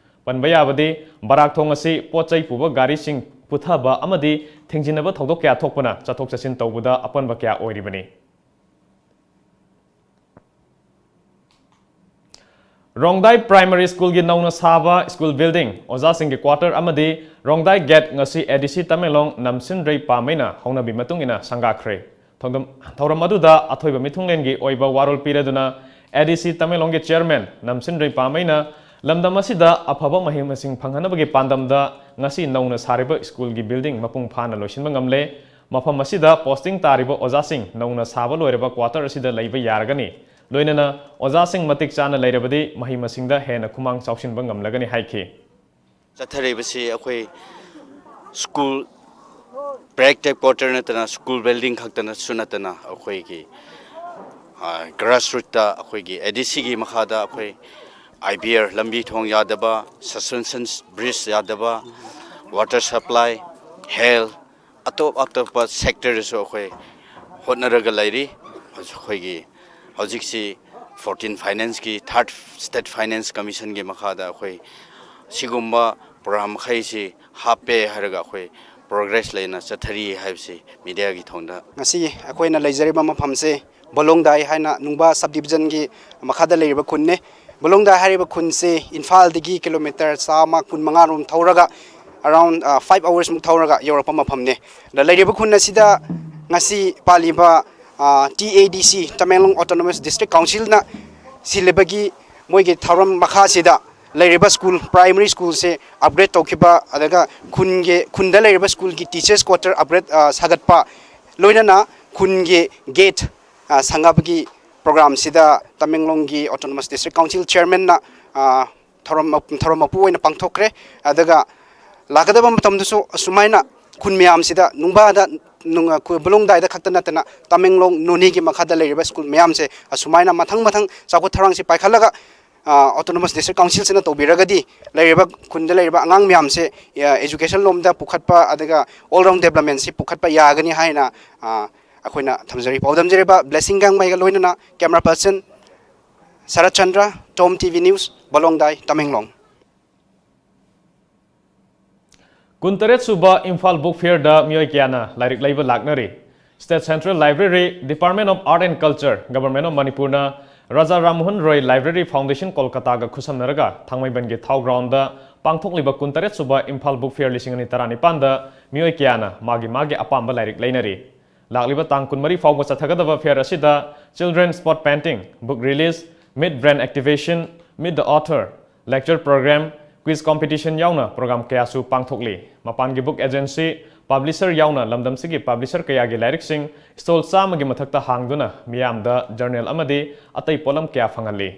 ꯄꯟꯕ ꯌꯥꯕꯗꯤ, ꯕꯔꯥꯛ ꯊꯣꯡ ꯑꯁꯤ ꯄꯣꯠ ꯆꯩ ꯄꯨꯕ ꯒꯥꯔꯤꯁꯤꯡ ꯄꯨꯊꯕ ꯑꯃꯗꯤ ꯊꯤꯡꯖꯤꯟꯅꯕ ꯊꯧꯗꯣꯛ ꯀꯌꯥ ꯊꯣꯛꯄꯅ ꯆꯠꯊꯣꯛ ꯆꯠꯁꯤꯟ ꯇꯧꯕꯗ ꯑꯄꯟꯕ ꯀꯌꯥ ꯑꯣꯏꯔꯤꯕꯅꯤ꯫ ꯔꯣꯡꯗꯥꯏ ꯄ꯭ꯔꯥꯏꯃꯔꯤ ꯁ꯭ꯀꯨꯜꯒꯤ ꯅꯧꯅ ꯁꯥꯕ ꯁ꯭ꯀꯨꯜ ꯕꯤꯜꯗꯤꯡ, ꯑꯣꯖꯥꯁꯤꯡꯒꯤ ꯀ꯭ꯋꯥꯇꯔ ꯑꯃꯗꯤ ꯔꯣꯡꯗꯥꯏ ꯒꯦꯠ ꯉꯁꯤ ꯑꯦ ꯗꯤ ꯁꯤ ꯇꯃꯦꯡꯂꯣꯡ ꯅꯝꯁꯤꯟꯔꯩ ꯄꯥꯝꯃꯩꯅ ꯍꯧꯅꯕꯤ ꯃꯇꯨꯡ ꯏꯟꯅ ꯁꯪꯒꯥꯈ꯭ꯔꯦ꯫ ꯊꯧꯔꯝ, ꯊꯧꯔꯝ ꯑꯗꯨꯗ ꯑꯊꯣꯏꯕ ꯃꯤꯊꯨꯡꯂꯦꯟꯒꯤ ꯑꯣꯏꯕ ꯋꯥꯔꯣꯜ ꯄꯤꯔꯗꯨꯅ ꯑꯦ ꯗꯤ ꯁꯤ ꯇꯃꯦꯡꯂꯣꯡꯒꯤ ꯆꯤꯌꯔꯃꯦꯟ ꯅꯝꯁꯤꯟꯔꯩ ꯄꯥꯝꯃꯩꯅ ꯂꯝꯗꯝ ꯑꯁꯤꯗ ꯑꯐꯕ ꯃꯍꯩ ꯃꯁꯤꯡ ꯐꯪꯍꯟꯅꯕꯒꯤ ꯄꯥꯟꯗꯝꯗ ꯉꯁꯤ ꯅꯧꯅ ꯁꯥꯔꯤꯕ ꯁ꯭ꯀꯨꯜꯒꯤ ꯕꯤꯜꯗꯤꯡ ꯃꯄꯨꯡ ꯐꯥꯅ ꯂꯣꯏꯁꯤꯟꯕ ꯉꯝꯂꯦ꯫ ꯃꯐꯝ ꯑꯁꯤꯗ ꯄꯣꯁꯇꯤꯡ ꯇꯥꯔꯤꯕ ꯑꯣꯖꯥꯁꯤꯡ ꯅꯧꯅ ꯁꯥꯕ ꯂꯣꯏꯔꯕ ꯀ꯭ꯋꯥꯇꯔ ꯑꯁꯤꯗ ꯂꯩꯕ ꯌꯥꯔꯒꯅꯤ꯫ ꯂꯣꯏꯅꯅ ꯑꯣꯖꯥꯁꯤꯡ ꯃꯇꯤꯛ ꯆꯥꯅ ꯂꯩꯔꯕꯗꯤ ꯃꯍꯩ ꯃꯁꯤꯡꯗ ꯍꯦꯟꯅ ꯈꯨꯃꯥꯡ ꯆꯥꯎꯁꯤꯟꯕ ꯉꯝꯂꯒꯅꯤ ꯍꯥꯏꯈꯤ꯫ ꯆꯠꯊꯔꯤꯕꯁꯤ ꯑꯩꯈꯣꯏ ꯁ꯭ꯀꯨꯜ ꯕ꯭ꯔꯦꯛ ꯇꯦꯞ ꯀ꯭ꯋꯥꯇꯔ ꯅꯠꯇꯅ ꯁ꯭ꯀꯨꯜ ꯕꯤꯜꯗꯤꯡ ꯈꯛꯇꯅꯁꯨ ꯅꯠꯇꯅ ꯑꯩꯈꯣꯏꯒꯤ ꯒ꯭ꯔꯥꯁꯔꯨꯠꯇ ꯑꯩꯈꯣꯏꯒꯤ ꯑꯦ ꯗꯤ ꯁꯤꯒꯤ ꯃꯈꯥꯗ ꯑꯩꯈꯣꯏ ꯑꯥꯏ ꯕꯤ ꯑꯥꯔ ꯂꯝꯕꯤ ꯊꯣꯡ ꯌꯥꯗꯕ, ꯁꯁꯄꯦꯟꯁꯟ ꯕ꯭ꯔꯤꯖ ꯌꯥꯗꯕ, ꯋꯥꯇꯔ ꯁꯄ꯭ꯂꯥꯏ, ꯍꯦꯜꯊ, ꯑꯇꯣꯞ ꯑꯇꯣꯞꯄ ꯁꯦꯛꯇꯔꯗꯁꯨ ꯑꯩꯈꯣꯏ ꯍꯣꯠꯅꯔꯒ ꯂꯩꯔꯤ꯫ ꯑꯩꯈꯣꯏꯒꯤ ꯍꯧꯖꯤꯛꯁꯤ ꯐꯣꯔꯇꯤꯟ ꯐꯥꯏꯅꯥꯟꯁꯀꯤ, ꯊꯥꯔꯠ ꯁ꯭ꯇꯦꯠ ꯐꯥꯏꯅꯥꯟꯁ ꯀꯃꯤꯁꯟꯒꯤ ꯃꯈꯥꯗ ꯑꯩꯈꯣꯏ ꯁꯤꯒꯨꯝꯕ ꯄ꯭ꯔꯣꯒ꯭ꯔꯥꯝ ꯃꯈꯩꯁꯤ ꯍꯥꯞꯄꯦ ꯍꯥꯏꯔꯒ ꯑꯩꯈꯣꯏ ꯄ꯭ꯔꯣꯒ꯭ꯔꯦꯁ ꯂꯩꯅ ꯆꯠꯊꯔꯤ ꯍꯥꯏꯕꯁꯤ ꯃꯤꯗꯤꯌꯥꯒꯤ ꯊꯣꯡꯗ꯫ ꯉꯁꯤ ꯑꯩꯈꯣꯏꯅ ꯂꯩꯖꯔꯤꯕ ꯃꯐꯝꯁꯦ ꯕꯣꯂꯣꯡꯗꯥꯏ ꯍꯥꯏꯅ ꯅꯨꯡꯕꯥ ꯁꯕ ꯗꯤꯕꯤꯖꯟꯒꯤ ꯃꯈꯥꯗ ꯂꯩꯔꯤꯕ ꯈꯨꯟꯅꯦ꯫ ꯕꯣꯂꯣꯡꯗꯥꯏ ꯍꯥꯏꯔꯤꯕ ꯈꯨꯟꯁꯦ ꯏꯝꯐꯥꯜꯗꯒꯤ ꯀꯤꯂꯣꯃꯤꯇꯔ ꯆꯥꯝꯃ ꯀꯨꯟꯃꯉꯥ ꯔꯣꯝ ꯊꯧꯔꯒ, ꯑꯔꯥꯎꯟ ꯐꯥꯏꯚ ꯑꯋꯥꯔꯁꯃꯨꯛ ꯊꯧꯔꯒ ꯌꯧꯔꯛꯄ ꯃꯐꯝꯅꯦ꯫ ꯑꯗ ꯂꯩꯔꯤꯕ ꯈꯨꯟ ꯑꯁꯤꯗ ꯉꯁꯤ ꯄꯥꯜꯂꯤꯕ ꯇꯤ ꯑꯦ ꯗꯤ ꯁꯤ, ꯇꯃꯦꯡꯂꯣꯡ ꯑꯣꯇꯣꯅꯣꯃꯁ ꯗꯤꯁꯇ꯭ꯔꯤꯛ ꯀꯥꯎꯟꯁꯤꯜꯅ ꯁꯤꯜꯂꯤꯕꯒꯤ ꯃꯣꯏꯒꯤ ꯊꯧꯔꯝ ꯃꯈꯥꯁꯤꯗ ꯂꯩꯔꯤꯕ ꯁ꯭ꯀꯨꯜ, ꯄ꯭ꯔꯥꯏꯃꯔꯤ ꯁ꯭ꯀꯨꯜꯁꯦ ꯑꯞꯒ꯭ꯔꯦꯗ ꯇꯧꯈꯤꯕ, ꯑꯗꯨꯒ ꯈꯨꯟꯒꯤ, ꯈꯨꯟꯗ ꯂꯩꯔꯤꯕ ꯁ꯭ꯀꯨꯜꯒꯤ ꯇꯤꯆꯔꯁ ꯀ꯭ꯋꯥꯇꯔ ꯑꯞꯒ꯭ꯔꯦꯗ, ꯑ, ꯁꯥꯒꯠꯄ, ꯂꯣꯏꯅꯅ ꯈꯨꯟꯒꯤ ꯒꯦꯠ, ꯑ, ꯁꯪꯒꯥꯕꯒꯤ ꯄ꯭ꯔꯣꯒ꯭ꯔꯥꯝꯁꯤꯗ ꯇꯃꯦꯡꯂꯣꯡꯒꯤ ꯑꯣꯇꯣꯅꯣꯃꯁ ꯗꯤꯁꯇ꯭ꯔꯤꯛ ꯀꯥꯎꯟꯁꯤꯜ ꯆꯤꯌꯔꯃꯦꯟꯅ, ꯑ, ꯊꯧꯔꯝ ꯃ-, ꯊꯧꯔꯝ ꯃꯄꯨ ꯑꯣꯏꯅ ꯄꯥꯡꯊꯣꯛꯈ꯭ꯔꯦ꯫ ꯑꯗꯨꯒ ꯂꯥꯛꯀꯗꯕ ꯃꯇꯝꯗꯁꯨ ꯑꯁꯨꯃꯥꯏꯅ ꯈꯨꯟ ꯃꯌꯥꯝꯁꯤꯗ, ꯅꯨꯡꯕꯥꯗ, ꯅꯨꯡ-, ꯈꯨ-, ꯕꯨꯂꯨꯡꯗꯥꯏꯗ ꯈꯛꯇ ꯅꯠꯇꯅ ꯇꯃꯦꯡꯂꯣꯡ ꯅꯣꯅꯦꯒꯤ ꯃꯈꯥꯗ ꯂꯩꯔꯤꯕ ꯁ꯭ꯀꯨꯜ ꯃꯌꯥꯝꯁꯦ ꯑꯁꯨꯃꯥꯏꯅ ꯃꯊꯪ ꯃꯊꯪ ꯆꯥꯎꯈꯠ ꯊꯧꯔꯥꯡꯁꯤ ꯄꯥꯏꯈꯠꯂꯒ, ꯑ, ꯑꯣꯇꯣꯅꯣꯃꯁ ꯗꯤꯁꯇ꯭ꯔꯤꯛ ꯀꯥꯎꯟꯁꯤꯜꯁꯤꯅ ꯇꯧꯕꯤꯔꯒꯗꯤ ꯂꯩꯔꯤꯕ ꯈꯨꯟꯗ ꯂꯩꯔꯤꯕ ꯑꯉꯥꯡ ꯃꯌꯥꯝꯁꯦ, ꯑ, ꯑꯦꯖꯨꯀꯦꯁꯟ ꯂꯣꯝꯗ ꯄꯨꯈꯠꯄ, ꯑꯗꯨꯒ ꯑꯣꯜ ꯔꯥꯎꯟ ꯗꯦꯕꯂꯞꯃꯦꯟꯁꯤ ꯄꯨꯈꯠꯄ ꯌꯥꯒꯅꯤ ꯍꯥꯏꯅ, ꯑ, ꯑꯩꯈꯣꯏꯅ ꯊꯝꯖꯔꯤ꯫ ꯄꯥꯎꯗꯝꯖꯔꯤꯕ ꯕ꯭ꯂꯦꯁꯤꯡ ꯒꯥꯡꯃꯩꯒ ꯂꯣꯏꯅꯅ ꯀꯦꯃꯦꯔꯥ ꯄꯔꯁꯟ ꯁꯔꯠ ꯆꯟꯗ꯭ꯔ, ꯇꯣꯝ ꯇꯤ ꯚꯤ ꯅ꯭ꯌꯨꯁ, ꯕꯣꯂꯣꯡꯗꯥꯏ, ꯇꯃꯦꯡꯂꯣꯡ꯫ ꯀꯨꯟꯇꯔꯦꯠ ꯁꯨꯕ ꯏꯝꯐꯥꯜ ꯕꯨꯛ ꯐꯤꯌꯔꯗ ꯃꯤꯑꯣꯏ ꯀꯌꯥꯅ ꯂꯥꯏꯔꯤꯛ ꯂꯩꯕ ꯂꯥꯛꯅꯔꯤ꯫ State Central Library, Department of Art and Culture, Government of ꯃꯅꯤꯄꯨꯔꯅ ꯔꯥꯖꯥ ꯔꯥꯝꯃꯣꯍꯟ ꯔꯣꯏ ꯂꯥꯏꯕ꯭ꯔꯦꯔꯤ ꯐꯥꯎꯟꯗꯦꯁꯟ ꯀꯣꯜꯀꯇꯥꯒ ꯈꯨꯠꯁꯝꯅꯔꯒ ꯊꯥꯡꯃꯩꯕꯟꯒꯤ ꯊꯥꯎ ꯒ꯭ꯔꯥꯎꯟꯗ ꯄꯥꯡꯊꯣꯛꯂꯤꯕ ꯀꯨꯟꯇꯔꯦꯠ ꯁꯨꯕ ꯏꯝꯐꯥꯜ ꯕꯨꯛ ꯐꯤꯌꯔ ꯂꯤꯁꯤꯡ ꯑꯅꯤ ꯇꯔꯥꯅꯤꯄꯥꯟꯗ ꯃꯤꯑꯣꯏ ꯀꯌꯥꯅ ꯃꯥꯒꯤ ꯃꯥꯒꯤ ꯑꯄꯥꯝꯕ ꯂꯥꯏꯔꯤꯛ ꯂꯩꯅꯔꯤ꯫ ꯂꯥꯛꯂꯤꯕ ꯇꯥꯡ ꯀꯨꯟꯃꯔꯤ ꯐꯥꯎꯕ ꯆꯠꯊꯒꯗꯕ ꯐꯤꯌꯔ ꯑꯁꯤꯗ children spot painting, book release, meet brain activation, meet the author, lecture program, quiz competition ꯌꯥꯎꯅ ꯄ꯭ꯔꯣꯒ꯭ꯔꯥꯝ ꯀꯌꯥꯁꯨ ꯄꯥꯡꯊꯣꯛꯂꯤ꯫ ꯃꯄꯥꯟꯒꯤ ꯕꯨꯛ ꯑꯦꯖꯦꯟꯁꯤ, ꯄꯕ꯭ꯂꯤꯁꯔ ꯌꯥꯎꯅ ꯂꯝꯗꯝꯁꯤꯒꯤ ꯄꯕ꯭ꯂꯤꯁꯔ ꯀꯌꯥꯒꯤ ꯂꯥꯏꯔꯤꯛꯁꯤꯡ ꯁ꯭ꯇꯣꯜ ꯆꯥꯝꯃꯒꯤ ꯃꯊꯛꯇ ꯍꯥꯡꯗꯨꯅ ꯃꯤꯌꯥꯝꯗ ꯖꯔꯅꯦꯜ ꯑꯃꯗꯤ ꯑꯇꯩ ꯄꯣꯠꯂꯝ ꯀꯌꯥ ꯐꯪꯍꯜꯂꯤ꯫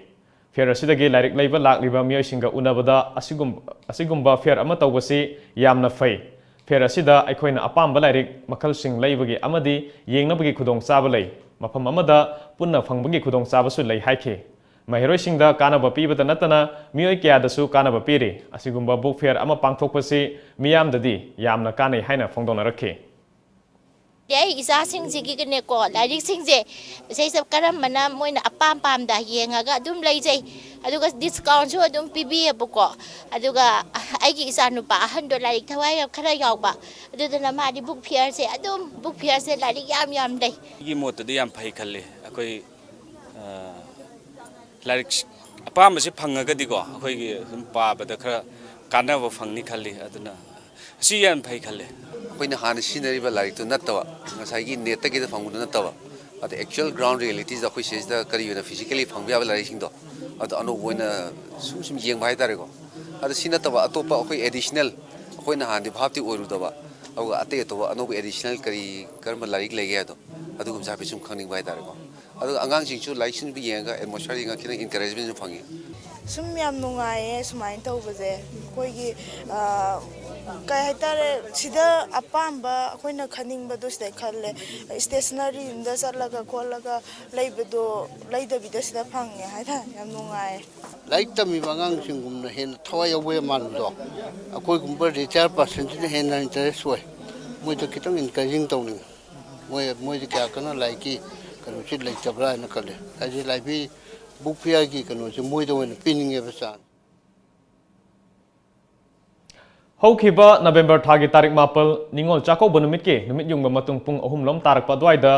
ꯐꯤꯌꯔ ꯑꯁꯤꯗꯒꯤ ꯂꯥꯏꯔꯤꯛ ꯂꯩꯕ ꯂꯥꯛꯂꯤꯕ ꯃꯤꯑꯣꯏꯁꯤꯡꯒ ꯎꯅꯕꯗ ꯑꯁꯤꯒꯨꯝ-, ꯑꯁꯤꯒꯨꯝꯕ ꯐꯤꯌꯔ ꯑꯃ ꯇꯧꯕꯁꯤ ꯌꯥꯝꯅ ꯐꯩ꯫ ꯐꯤꯌꯔ ꯑꯁꯤꯗ ꯑꯩꯈꯣꯏꯅ ꯑꯄꯥꯝꯕ ꯂꯥꯏꯔꯤꯛ ꯃꯈꯜꯁꯤꯡ ꯂꯩꯕꯒꯤ ꯑꯃꯗꯤ ꯌꯦꯡꯅꯕꯒꯤ ꯈꯨꯗꯣꯡꯆꯥꯕ ꯂꯩ꯫ ꯃꯐꯝ ꯑꯃꯗ ꯄꯨꯟꯅ ꯐꯪꯕꯒꯤ ꯈꯨꯗꯣꯡꯆꯥꯕꯁꯨ ꯂꯩ ꯍꯥꯏꯈꯤ꯫ ꯃꯍꯩꯔꯣꯏꯁꯤꯡꯗ ꯀꯥꯟꯅꯕ ꯄꯤꯕꯇ ꯅꯠꯇꯅ ꯃꯤꯑꯣꯏ ꯀꯌꯥꯗꯁꯨ ꯀꯥꯟꯅꯕ ꯄꯤꯔꯤ꯫ ꯑꯁꯤꯒꯨꯝꯕ ꯕꯨꯛ ꯐꯤꯌꯔ ꯑꯃ ꯄꯥꯡꯊꯣꯛꯄꯁꯤ ꯃꯤꯌꯥꯝꯗꯗꯤ ꯌꯥꯝꯅ ꯀꯥꯟꯅꯩ ꯍꯥꯏꯅ ꯐꯣꯡꯗꯣꯛꯅꯔꯛꯈꯤ꯫ ꯑꯩ ꯏꯆꯥꯁꯤꯡꯁꯤꯒꯤꯅꯦꯀꯣ, ꯂꯥꯏꯔꯤꯛꯁꯤꯡꯁꯦ ꯁꯤꯁꯦ ꯀꯔꯝꯕꯅ ꯃꯣꯏꯅ ꯑꯄꯥꯝ ꯄꯥꯝꯗ ꯌꯦꯡꯉꯒ ꯑꯗꯨꯝ ꯂꯩꯖꯩ꯫ ꯑꯗꯨꯒ ꯗꯤꯁꯀꯥꯎꯟꯁꯨ ꯑꯗꯨꯝ ꯄꯤꯕꯤꯌꯦꯕꯀꯣ꯫ ꯑꯗꯨꯒ ꯑꯩꯒꯤ ꯏꯆꯥꯅꯨꯄꯥ ꯑꯍꯟꯗꯣ ꯂꯥꯏꯔꯤꯛ ꯊꯋꯥꯏ ꯌꯥꯝ ꯈꯔ ꯌꯥꯎꯕ, ꯑꯗꯨꯗꯨꯅ ꯃꯥꯗꯤ ꯕꯨꯛ ꯐꯤꯌꯔꯁꯦ ꯑꯗꯨꯝ, ꯕꯨꯛ ꯐꯤꯌꯔꯁꯦ ꯂꯥꯏꯔꯤꯛ ꯌꯥꯝ ꯌꯥꯝ ꯂꯩ꯫ ꯑꯩꯒꯤ ꯃꯣꯠꯇꯗꯤ ꯌꯥꯝ ꯐꯩ ꯈꯜꯂꯤ꯫ ꯑꯩꯈꯣꯏ, ꯑ, ꯂꯥꯏꯔꯤꯛ ꯑꯄꯥꯝꯕꯁꯤ ꯐꯪꯉꯒꯗꯤꯀꯣ, ꯑꯩꯈꯣꯏꯒꯤ ꯑꯗꯨꯝ ꯄꯥꯕꯗ ꯈꯔ ꯀꯥꯟꯅꯕ ꯐꯪꯅꯤ ꯈꯜꯂꯤ꯫ ꯑꯗꯨꯅ ꯑꯁꯤ ꯌꯥꯝ ꯐꯩ ꯈꯜꯂꯦ꯫ ꯑꯩꯈꯣꯏꯅ ꯍꯥꯟꯅ ꯁꯤꯖꯤꯟꯅꯔꯤꯕ ꯂꯥꯏꯔꯤꯛꯇꯨ ꯅꯠꯇꯕ, ꯉꯁꯥꯏꯒꯤ ꯅꯦꯠꯇꯒꯤꯗ ꯐꯪꯕꯗꯨ ꯅꯠꯇꯕ, ꯑꯗ actual ground realityꯗ ꯑꯩꯈꯣꯏ ꯁꯤꯗꯩꯁꯤꯗ ꯀꯔꯤ ꯑꯣꯏꯅ physically ꯐꯪꯕ ꯌꯥꯕ ꯂꯥꯏꯔꯤꯛꯁꯤꯡꯗꯣ, ꯑꯗꯣ ꯑꯅꯧꯕ ꯑꯣꯏꯅ ꯁꯨꯝ ꯁꯨꯝ ꯌꯦꯡꯕ ꯍꯥꯏꯇꯥꯔꯦꯀꯣ꯫ ꯑꯗꯣ ꯁꯤ ꯅꯠꯇꯕ ꯑꯇꯣꯞꯄ ꯑꯩꯈꯣꯏ additional, ꯑꯩꯈꯣꯏꯅ ꯍꯥꯟꯅꯗꯤ ꯚꯥꯞꯇꯤ ꯑꯣꯏꯔꯨꯗꯕ, ꯑꯗꯨꯒ ꯑꯇꯩ ꯑꯇꯣꯞꯄ ꯑꯅꯧꯕ additional ꯀꯔꯤ, ꯀꯔꯝꯕ ꯂꯥꯏꯔꯤꯛ ꯂꯩꯒꯦ ꯍꯥꯏꯗꯣ, ꯑꯗꯨꯒꯨꯝꯕꯁꯨ ꯍꯥꯏꯐꯦꯠ ꯁꯨꯝ ꯈꯪꯅꯤꯡꯕ ꯍꯥꯏꯇꯥꯔꯦꯀꯣ꯫ ꯑꯗꯨꯒ ꯑꯉꯥꯡꯁꯤꯡꯁꯨ ꯂꯥꯏꯔꯤꯛꯁꯤꯡꯗꯨ ꯌꯦꯡꯉꯒ atmosphere ꯌꯦꯡꯉꯒ ꯈꯤꯇꯪ encouragementꯁꯨ ꯐꯪꯉꯤ꯫ ꯁꯨꯝ ꯌꯥꯝ ꯅꯨꯡꯉꯥꯏꯌꯦ ꯁꯨꯃꯥꯏꯅ ꯇꯧꯕꯁꯦ꯫ ꯑꯩꯈꯣꯏꯒꯤ, ꯑ, ꯀꯩ ꯍꯥꯏꯇꯥꯔꯦ, ꯁꯤꯗ ꯑꯄꯥꯝꯕ ꯑꯩꯈꯣꯏꯅ ꯈꯟꯅꯤꯡꯕꯗꯣ ꯁꯤꯗ ꯈꯜꯂꯦ꯫ Stationeryꯗ ꯆꯠꯂꯒ ꯈꯣꯠꯂꯒ ꯂꯩꯕꯗꯣ ꯂꯩꯗꯕꯤꯗ ꯁꯤꯗ ꯐꯪꯉꯦ ꯍꯥꯏꯇꯥꯔꯦ꯫ ꯌꯥꯝ ꯅꯨꯡꯉꯥꯏꯌꯦ꯫ ꯂꯥꯏꯔꯤꯛ ꯇꯝꯃꯤꯕ ꯑꯉꯥꯡꯁꯤꯡꯒꯨꯝꯅ ꯍꯦꯟꯅ ꯊꯋꯥꯏ ꯌꯥꯎꯕ ꯃꯥꯟꯕꯗꯣ, ꯑꯩꯈꯣꯏꯒꯨꯝꯕ retired personꯁꯤꯅ ꯍꯦꯟꯅ interest ꯑꯣꯏ꯫ ꯃꯣꯏꯗ ꯈꯤꯇꯪ encouraging ꯇꯧꯅꯤꯡꯉꯤ꯫ ꯃꯣꯏ, ꯃꯣꯏꯗꯤ ꯀꯌꯥ ꯀꯟꯅ ꯂꯥꯏꯔꯤꯛꯀꯤ ꯀꯩꯅꯣꯁꯤ ꯂꯩꯇꯕ꯭ꯔꯥ ꯍꯥꯏꯅ ꯈꯜꯂꯦ꯫ ꯍꯥꯏꯗꯤ library book fairꯒꯤ ꯀꯩꯅꯣꯁꯦ ꯃꯣꯏꯗ ꯑꯣꯏꯅ ꯄꯤꯅꯤꯡꯉꯦꯕ ꯆꯥꯟꯁ꯫ ꯍꯧꯈꯤꯕ ꯅꯕꯦꯝꯕꯔ ꯊꯥꯒꯤ ꯇꯥꯔꯤꯛ ꯃꯥꯄꯜ, ꯅꯤꯉꯣꯜ ꯆꯥꯛꯀꯧꯕ ꯅꯨꯃꯤꯠꯀꯤ ꯅꯨꯃꯤꯠ ꯌꯨꯡꯕ ꯃꯇꯨꯡ ꯄꯨꯡ ꯑꯍꯨꯝ ꯂꯣꯝ ꯇꯥꯔꯛꯄ ꯑꯗꯨꯋꯥꯏꯗ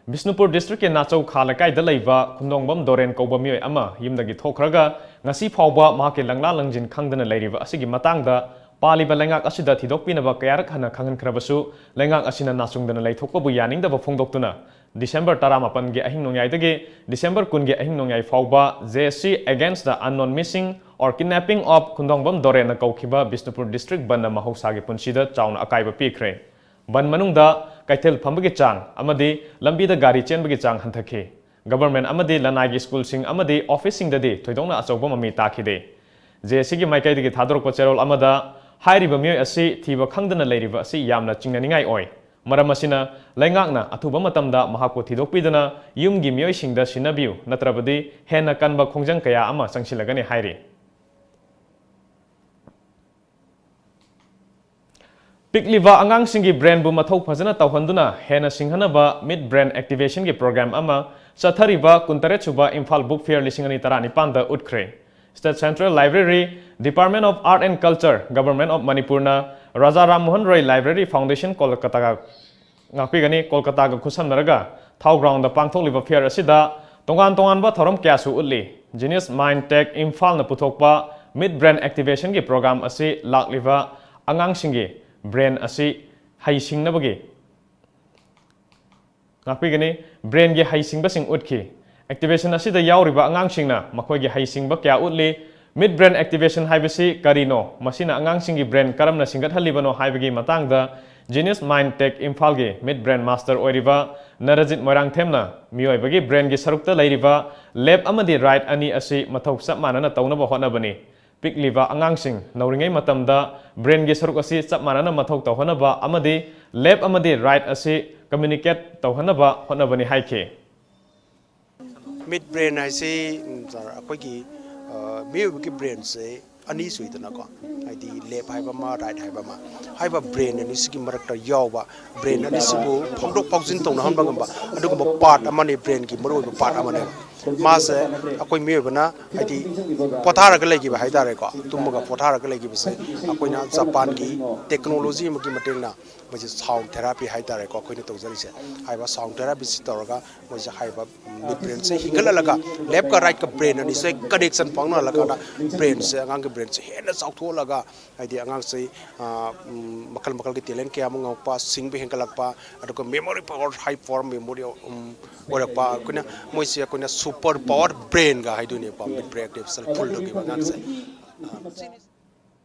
ꯕꯤꯁꯅꯨꯄꯨꯔ districtꯀꯤ ꯅꯥꯆꯧ ꯈꯥ ꯂꯩꯀꯥꯏꯗ ꯂꯩꯕ ꯈꯨꯟꯗꯣꯡꯕꯝ ꯗꯣꯔꯦꯟ ꯀꯧꯕ ꯃꯤꯑꯣꯏ ꯑꯃ ꯌꯨꯝꯗꯒꯤ ꯊꯣꯛꯈ꯭ꯔꯒ ꯉꯁꯤ ꯐꯥꯎꯕ ꯃꯍꯥꯛꯀꯤ ꯂꯪꯂꯥ ꯂꯪꯖꯤꯟ ꯈꯪꯗꯅ ꯂꯩꯔꯤꯕ ꯑꯁꯤꯒꯤ ꯃꯇꯥꯡꯗ ꯄꯥꯜꯂꯤꯕ ꯂꯩꯉꯥꯛ ꯑꯁꯤꯗ ꯊꯤꯗꯣꯛꯄꯤꯅꯕ ꯀꯌꯥꯔꯛ ꯍꯟꯅ ꯈꯪꯍꯟꯈ꯭ꯔꯕꯁꯨ ꯂꯩꯉꯥꯛ ꯑꯁꯤꯅ ꯅꯥꯆꯨꯡꯗꯅ ꯂꯩꯊꯣꯛꯄꯕꯨ ꯌꯥꯅꯤꯡꯗꯕ ꯐꯣꯡꯗꯣꯛꯇꯨꯅ ꯗꯤꯁꯦꯝꯕꯔ ꯇꯔꯥꯃꯥꯄꯟꯒꯤ ꯑꯍꯤꯡ ꯅꯣꯡꯌꯥꯏꯗꯒꯤ ꯗꯤꯁꯦꯝꯕꯔ ꯀꯨꯟꯒꯤ ꯑꯍꯤꯡ ꯅꯣꯡꯌꯥꯏ ꯐꯥꯎꯕ J C Against the Unknown Missing or Kidnapping of ꯈꯨꯟꯗꯣꯡꯕꯝ ꯗꯣꯔꯦꯟꯅ ꯀꯧꯈꯤꯕ Bishnupur district ꯕꯟꯗ ꯃꯍꯧꯁꯥꯒꯤ ꯄꯨꯟꯁꯤꯗ ꯆꯥꯎꯅ ꯑꯀꯥꯏꯕ ꯄꯤꯈ꯭ꯔꯦ꯫ ꯕꯟ ꯃꯅꯨꯡꯗ ꯀꯩꯊꯦꯜ ꯐꯝꯕꯒꯤ ꯆꯥꯡ ꯑꯃꯗꯤ ꯂꯝꯕꯤꯗ ꯒꯥꯔꯤ ꯆꯦꯟꯕꯒꯤ ꯆꯥꯡ ꯍꯟꯊꯈꯤ꯫ Government ꯑꯃꯗꯤ ꯂꯅꯥꯏꯒꯤ schoolꯁꯤꯡ ꯑꯃꯗꯤ officeꯁꯤꯡꯗꯗꯤ ꯊꯣꯏꯗꯣꯛꯅ ꯑꯆꯧꯕ ꯃꯃꯤ ꯇꯥꯈꯤꯗꯦ꯫ J C ꯒꯤ ꯃꯥꯏꯀꯩꯗꯒꯤ ꯊꯥꯗꯣꯔꯛꯄ ꯆꯦꯔꯣꯜ ꯑꯃꯗ ꯍꯥꯏꯔꯤꯕ ꯃꯤꯑꯣꯏ ꯑꯁꯤ ꯊꯤꯕ ꯈꯪꯗꯅ ꯂꯩꯔꯤꯕ ꯑꯁꯤ ꯌꯥꯝꯅ ꯆꯤꯡꯅꯅꯤꯡꯉꯥꯏ ꯑꯣꯏ꯫ ꯃꯔꯝ ꯑꯁꯤꯅ ꯂꯩꯉꯥꯛꯅ ꯑꯊꯨꯕ ꯃꯇꯝꯗ ꯃꯍꯥꯛꯄꯨ ꯊꯤꯗꯣꯛꯄꯤꯗꯨꯅ ꯌꯨꯝꯒꯤ ꯃꯤꯑꯣꯏꯁꯤꯡꯗ ꯁꯤꯟꯅꯕꯤꯌꯨ, ꯅꯠꯇ꯭ꯔꯕꯗꯤ ꯍꯦꯟꯅ ꯀꯟꯕ ꯈꯣꯡꯖꯪ ꯀꯌꯥ ꯑꯃ ꯆꯪꯁꯤꯜꯂꯒꯅꯤ ꯍꯥꯏꯔꯤ꯫ ꯄꯤꯛꯂꯤꯕ ꯑꯉꯥꯡꯁꯤꯡꯒꯤ brainꯕꯨ ꯃꯊꯧ ꯐꯖꯅ ꯇꯧꯍꯟꯗꯨꯅ ꯍꯦꯟꯅ ꯁꯤꯡꯍꯟꯅꯕ Mid Brain Activationꯒꯤ program ꯑꯃ ꯆꯠꯊꯔꯤꯕ ꯀꯨꯟꯇꯔꯦꯠ ꯁꯨꯕ ꯏꯝꯐꯥꯜ Book Fair ꯂꯤꯁꯤꯡ ꯑꯅꯤ ꯇꯔꯥꯅꯤꯄꯥꯟꯗ ꯎꯠꯈ꯭ꯔꯦ꯫ State Central Library, Department of Art and Culture, Government of ꯃꯅꯤꯄꯨꯔꯅ ꯔꯥꯖꯥ ꯔꯥꯝ ꯃꯣꯍꯟ ꯔꯣꯏ Library Foundation, ꯀꯣꯜꯀꯇꯥꯒ ꯉꯥꯛꯄꯤꯒꯅꯤ, ꯀꯣꯜꯀꯇꯥꯒ ꯈꯨꯠꯁꯝꯅꯔꯒ ꯊꯥꯎ ꯒ꯭ꯔꯥꯎꯟꯗ ꯄꯥꯡꯊꯣꯛꯂꯤꯕ ꯐꯤꯌꯔ ꯑꯁꯤꯗ ꯇꯣꯉꯥꯟ ꯇꯣꯉꯥꯟꯕ ꯊꯧꯔꯝ ꯀꯌꯥꯁꯨ ꯎꯠꯂꯤ꯫ Genius Mind Tech ꯏꯝꯐꯥꯜꯅ ꯄꯨꯊꯣꯛꯄ Mid Brain Activationꯒꯤ ꯄ꯭ꯔꯣꯒ꯭ꯔꯥꯝ ꯑꯁꯤ ꯂꯥꯛꯂꯤꯕ ꯑꯉꯥꯡꯁꯤꯡꯒꯤ ꯕ꯭ꯔꯦꯟ ꯑꯁꯤ ꯍꯩꯁꯤꯡꯅꯕꯒꯤ ꯉꯥꯛꯄꯤꯒꯅꯤ꯫ ꯕ꯭ꯔꯦꯟꯒꯤ ꯍꯩꯁꯤꯡꯕꯁꯤꯡ ꯎꯠꯈꯤ꯫ ꯑꯦꯛꯇꯤꯚꯦꯁꯟ ꯑꯁꯤꯗ ꯌꯥꯎꯔꯤꯕ ꯑꯉꯥꯡꯁꯤꯡꯅ ꯃꯈꯣꯏꯒꯤ ꯍꯩꯁꯤꯡꯕ ꯀꯌꯥ ꯎꯠꯂꯤ꯫ Mid Brain Activation ꯍꯥꯏꯕꯁꯤ ꯀꯔꯤꯅꯣ? ꯃꯁꯤꯅ ꯑꯉꯥꯡꯁꯤꯡꯒꯤ ꯕ꯭ꯔꯦꯟ ꯀꯔꯝꯅ ꯁꯤꯡꯒꯠꯍꯜꯂꯤꯕꯅꯣ ꯍꯥꯏꯕꯒꯤ ꯃꯇꯥꯡꯗ Genius Mind Tech ꯏꯝꯐꯥꯜꯒꯤ Mid Brain Master ꯑꯣꯏꯔꯤꯕ ꯅꯔꯖꯤꯠ ꯃꯣꯏꯔꯥꯡꯊꯦꯝꯅ ꯃꯤꯑꯣꯏꯕꯒꯤ ꯕ꯭ꯔꯦꯟꯒꯤ ꯁꯔꯨꯛꯇ ꯂꯩꯔꯤꯕ left ꯑꯃꯗꯤ right ꯑꯅꯤ ꯑꯁꯤ ꯃꯊꯧ ꯆꯞ ꯃꯥꯟꯅꯅ ꯇꯧꯅꯕ ꯍꯣꯠꯅꯕꯅꯤ꯫ ꯄꯤꯛꯂꯤꯕ ꯑꯉꯥꯡꯁꯤꯡ ꯅꯧꯔꯤꯉꯩ ꯃꯇꯝꯗ ꯕ꯭ꯔꯦꯟꯒꯤ ꯁꯔꯨꯛ ꯑꯁꯤ ꯆꯞ ꯃꯥꯟꯅꯅ ꯃꯊꯧ ꯇꯧꯍꯟꯅꯕ ꯑꯃꯗꯤ left ꯑꯃꯗꯤ right ꯑꯁꯤ communicate ꯇꯧꯍꯟꯅꯕ ꯍꯣꯠꯅꯕꯅꯤ ꯍꯥꯏꯈꯤ꯫ Mid brain ꯍꯥꯏꯁꯤ, ꯎꯝ, ꯁꯥꯔ, ꯑꯩꯈꯣꯏꯒꯤ, ꯑ, ꯃꯤꯑꯣꯏꯕꯒꯤ ꯕ꯭ꯔꯦꯟꯁꯦ ꯑꯅꯤ ꯁꯨꯏꯗꯅꯀꯣ, ꯍꯥꯏꯗꯤ left ꯍꯥꯏꯕ ꯑꯃ, right ꯍꯥꯏꯕ ꯑꯃ꯫ ꯍꯥꯏꯕ ꯕ꯭ꯔꯦꯟ ꯑꯅꯤꯁꯤꯒꯤ ꯃꯔꯛꯇ ꯌꯥꯎꯕ, ꯕ꯭ꯔꯦꯟ ꯑꯅꯤꯁꯤꯕꯨ ꯐꯥꯎꯗꯣꯛ ꯐꯥꯎꯖꯤꯟ ꯇꯧꯅꯍꯟꯕ ꯉꯝꯕ ꯑꯗꯨꯒꯨꯝꯕ ꯄꯥꯔꯠ ꯑꯃꯅꯤ, ꯕ꯭ꯔꯦꯟꯒꯤ ꯃꯔꯨꯑꯣꯏꯕ ꯄꯥꯔꯠ ꯑꯃꯅꯦꯕ꯫ ꯃꯥꯁꯦ ꯑꯩꯈꯣꯏ ꯃꯤꯑꯣꯏꯕꯅ, ꯍꯥꯏꯗꯤ, ꯄꯣꯊꯥꯔꯒ ꯂꯩꯈꯤꯕ ꯍꯥꯏꯇꯥꯔꯦꯀꯣ, ꯇꯨꯝꯃꯒ ꯄꯣꯊꯥꯔꯒ ꯂꯩꯈꯤꯕꯁꯦ ꯑꯩꯈꯣꯏꯅ ꯖꯄꯥꯟꯒꯤ ꯇꯦꯛꯅꯣꯂꯣꯖꯤ ꯑꯃꯒꯤ ꯃꯇꯦꯡꯅ ꯃꯣꯏꯁꯦ ꯁꯥꯎꯟ ꯊꯦꯔꯥꯄꯤ ꯍꯥꯏꯇꯥꯔꯦꯀꯣ, ꯑꯩꯈꯣꯏꯅ ꯇꯧꯖꯔꯤꯁꯦ꯫ ꯍꯥꯏꯕ ꯁꯥꯎꯟ ꯊꯦꯔꯥꯄꯤꯁꯤ ꯇꯧꯔꯒ ꯃꯣꯏꯁꯦ ꯍꯥꯏꯕ ꯃꯤꯠ ꯕ꯭ꯔꯦꯟꯁꯦ ꯍꯤꯡꯒꯠꯍꯜꯂꯒ, ꯂꯦꯐꯀ ꯔꯥꯏꯠꯀ ꯕ꯭ꯔꯦꯟ ꯑꯅꯤꯁꯦ ꯀꯅꯦꯛꯁꯟ ꯐꯥꯎꯅꯍꯜꯂꯀꯥꯟꯗ ꯕ꯭ꯔꯦꯟꯁꯦ, ꯑꯉꯥꯡꯒꯤ ꯕ꯭ꯔꯦꯟꯁꯦ ꯍꯦꯟꯅ ꯆꯥꯎꯊꯣꯛꯍꯜꯂꯒ, ꯍꯥꯏꯗꯤ ꯑꯉꯥꯡꯁꯦ, ꯑ, ꯎꯝ, ꯃꯈꯜ ꯃꯈꯜꯒꯤ ꯇꯦꯂꯦꯟ ꯀꯌꯥ ꯑꯃ ꯉꯝꯃꯛꯄ, ꯁꯤꯡꯕ ꯍꯦꯟꯒꯠꯂꯛꯄ, ꯑꯗꯨꯒ ꯃꯦꯃꯣꯔꯤ ꯄꯥꯋꯔ, ꯍꯥꯏ ꯄꯥꯋꯔ ꯃꯦꯃꯣꯔꯤ, ꯎꯝ, ꯑꯣꯏꯔꯛꯄ, ꯑꯩꯈꯣꯏꯅ ꯃꯣꯏꯁꯦ ꯑꯩꯈꯣꯏꯅ ꯁꯨꯄꯔ ꯄꯥꯋꯔ ꯕ꯭ꯔꯦꯟꯒ ꯍꯥꯏꯗꯣꯏꯅꯦꯀꯣ, ꯃꯤꯠ ꯕ꯭ꯔꯦꯟ ꯑꯦꯛꯇꯤꯚꯦꯁꯟ ꯐꯨꯜ ꯇꯧꯈꯤꯕ ꯑꯉꯥꯡꯁꯦ꯫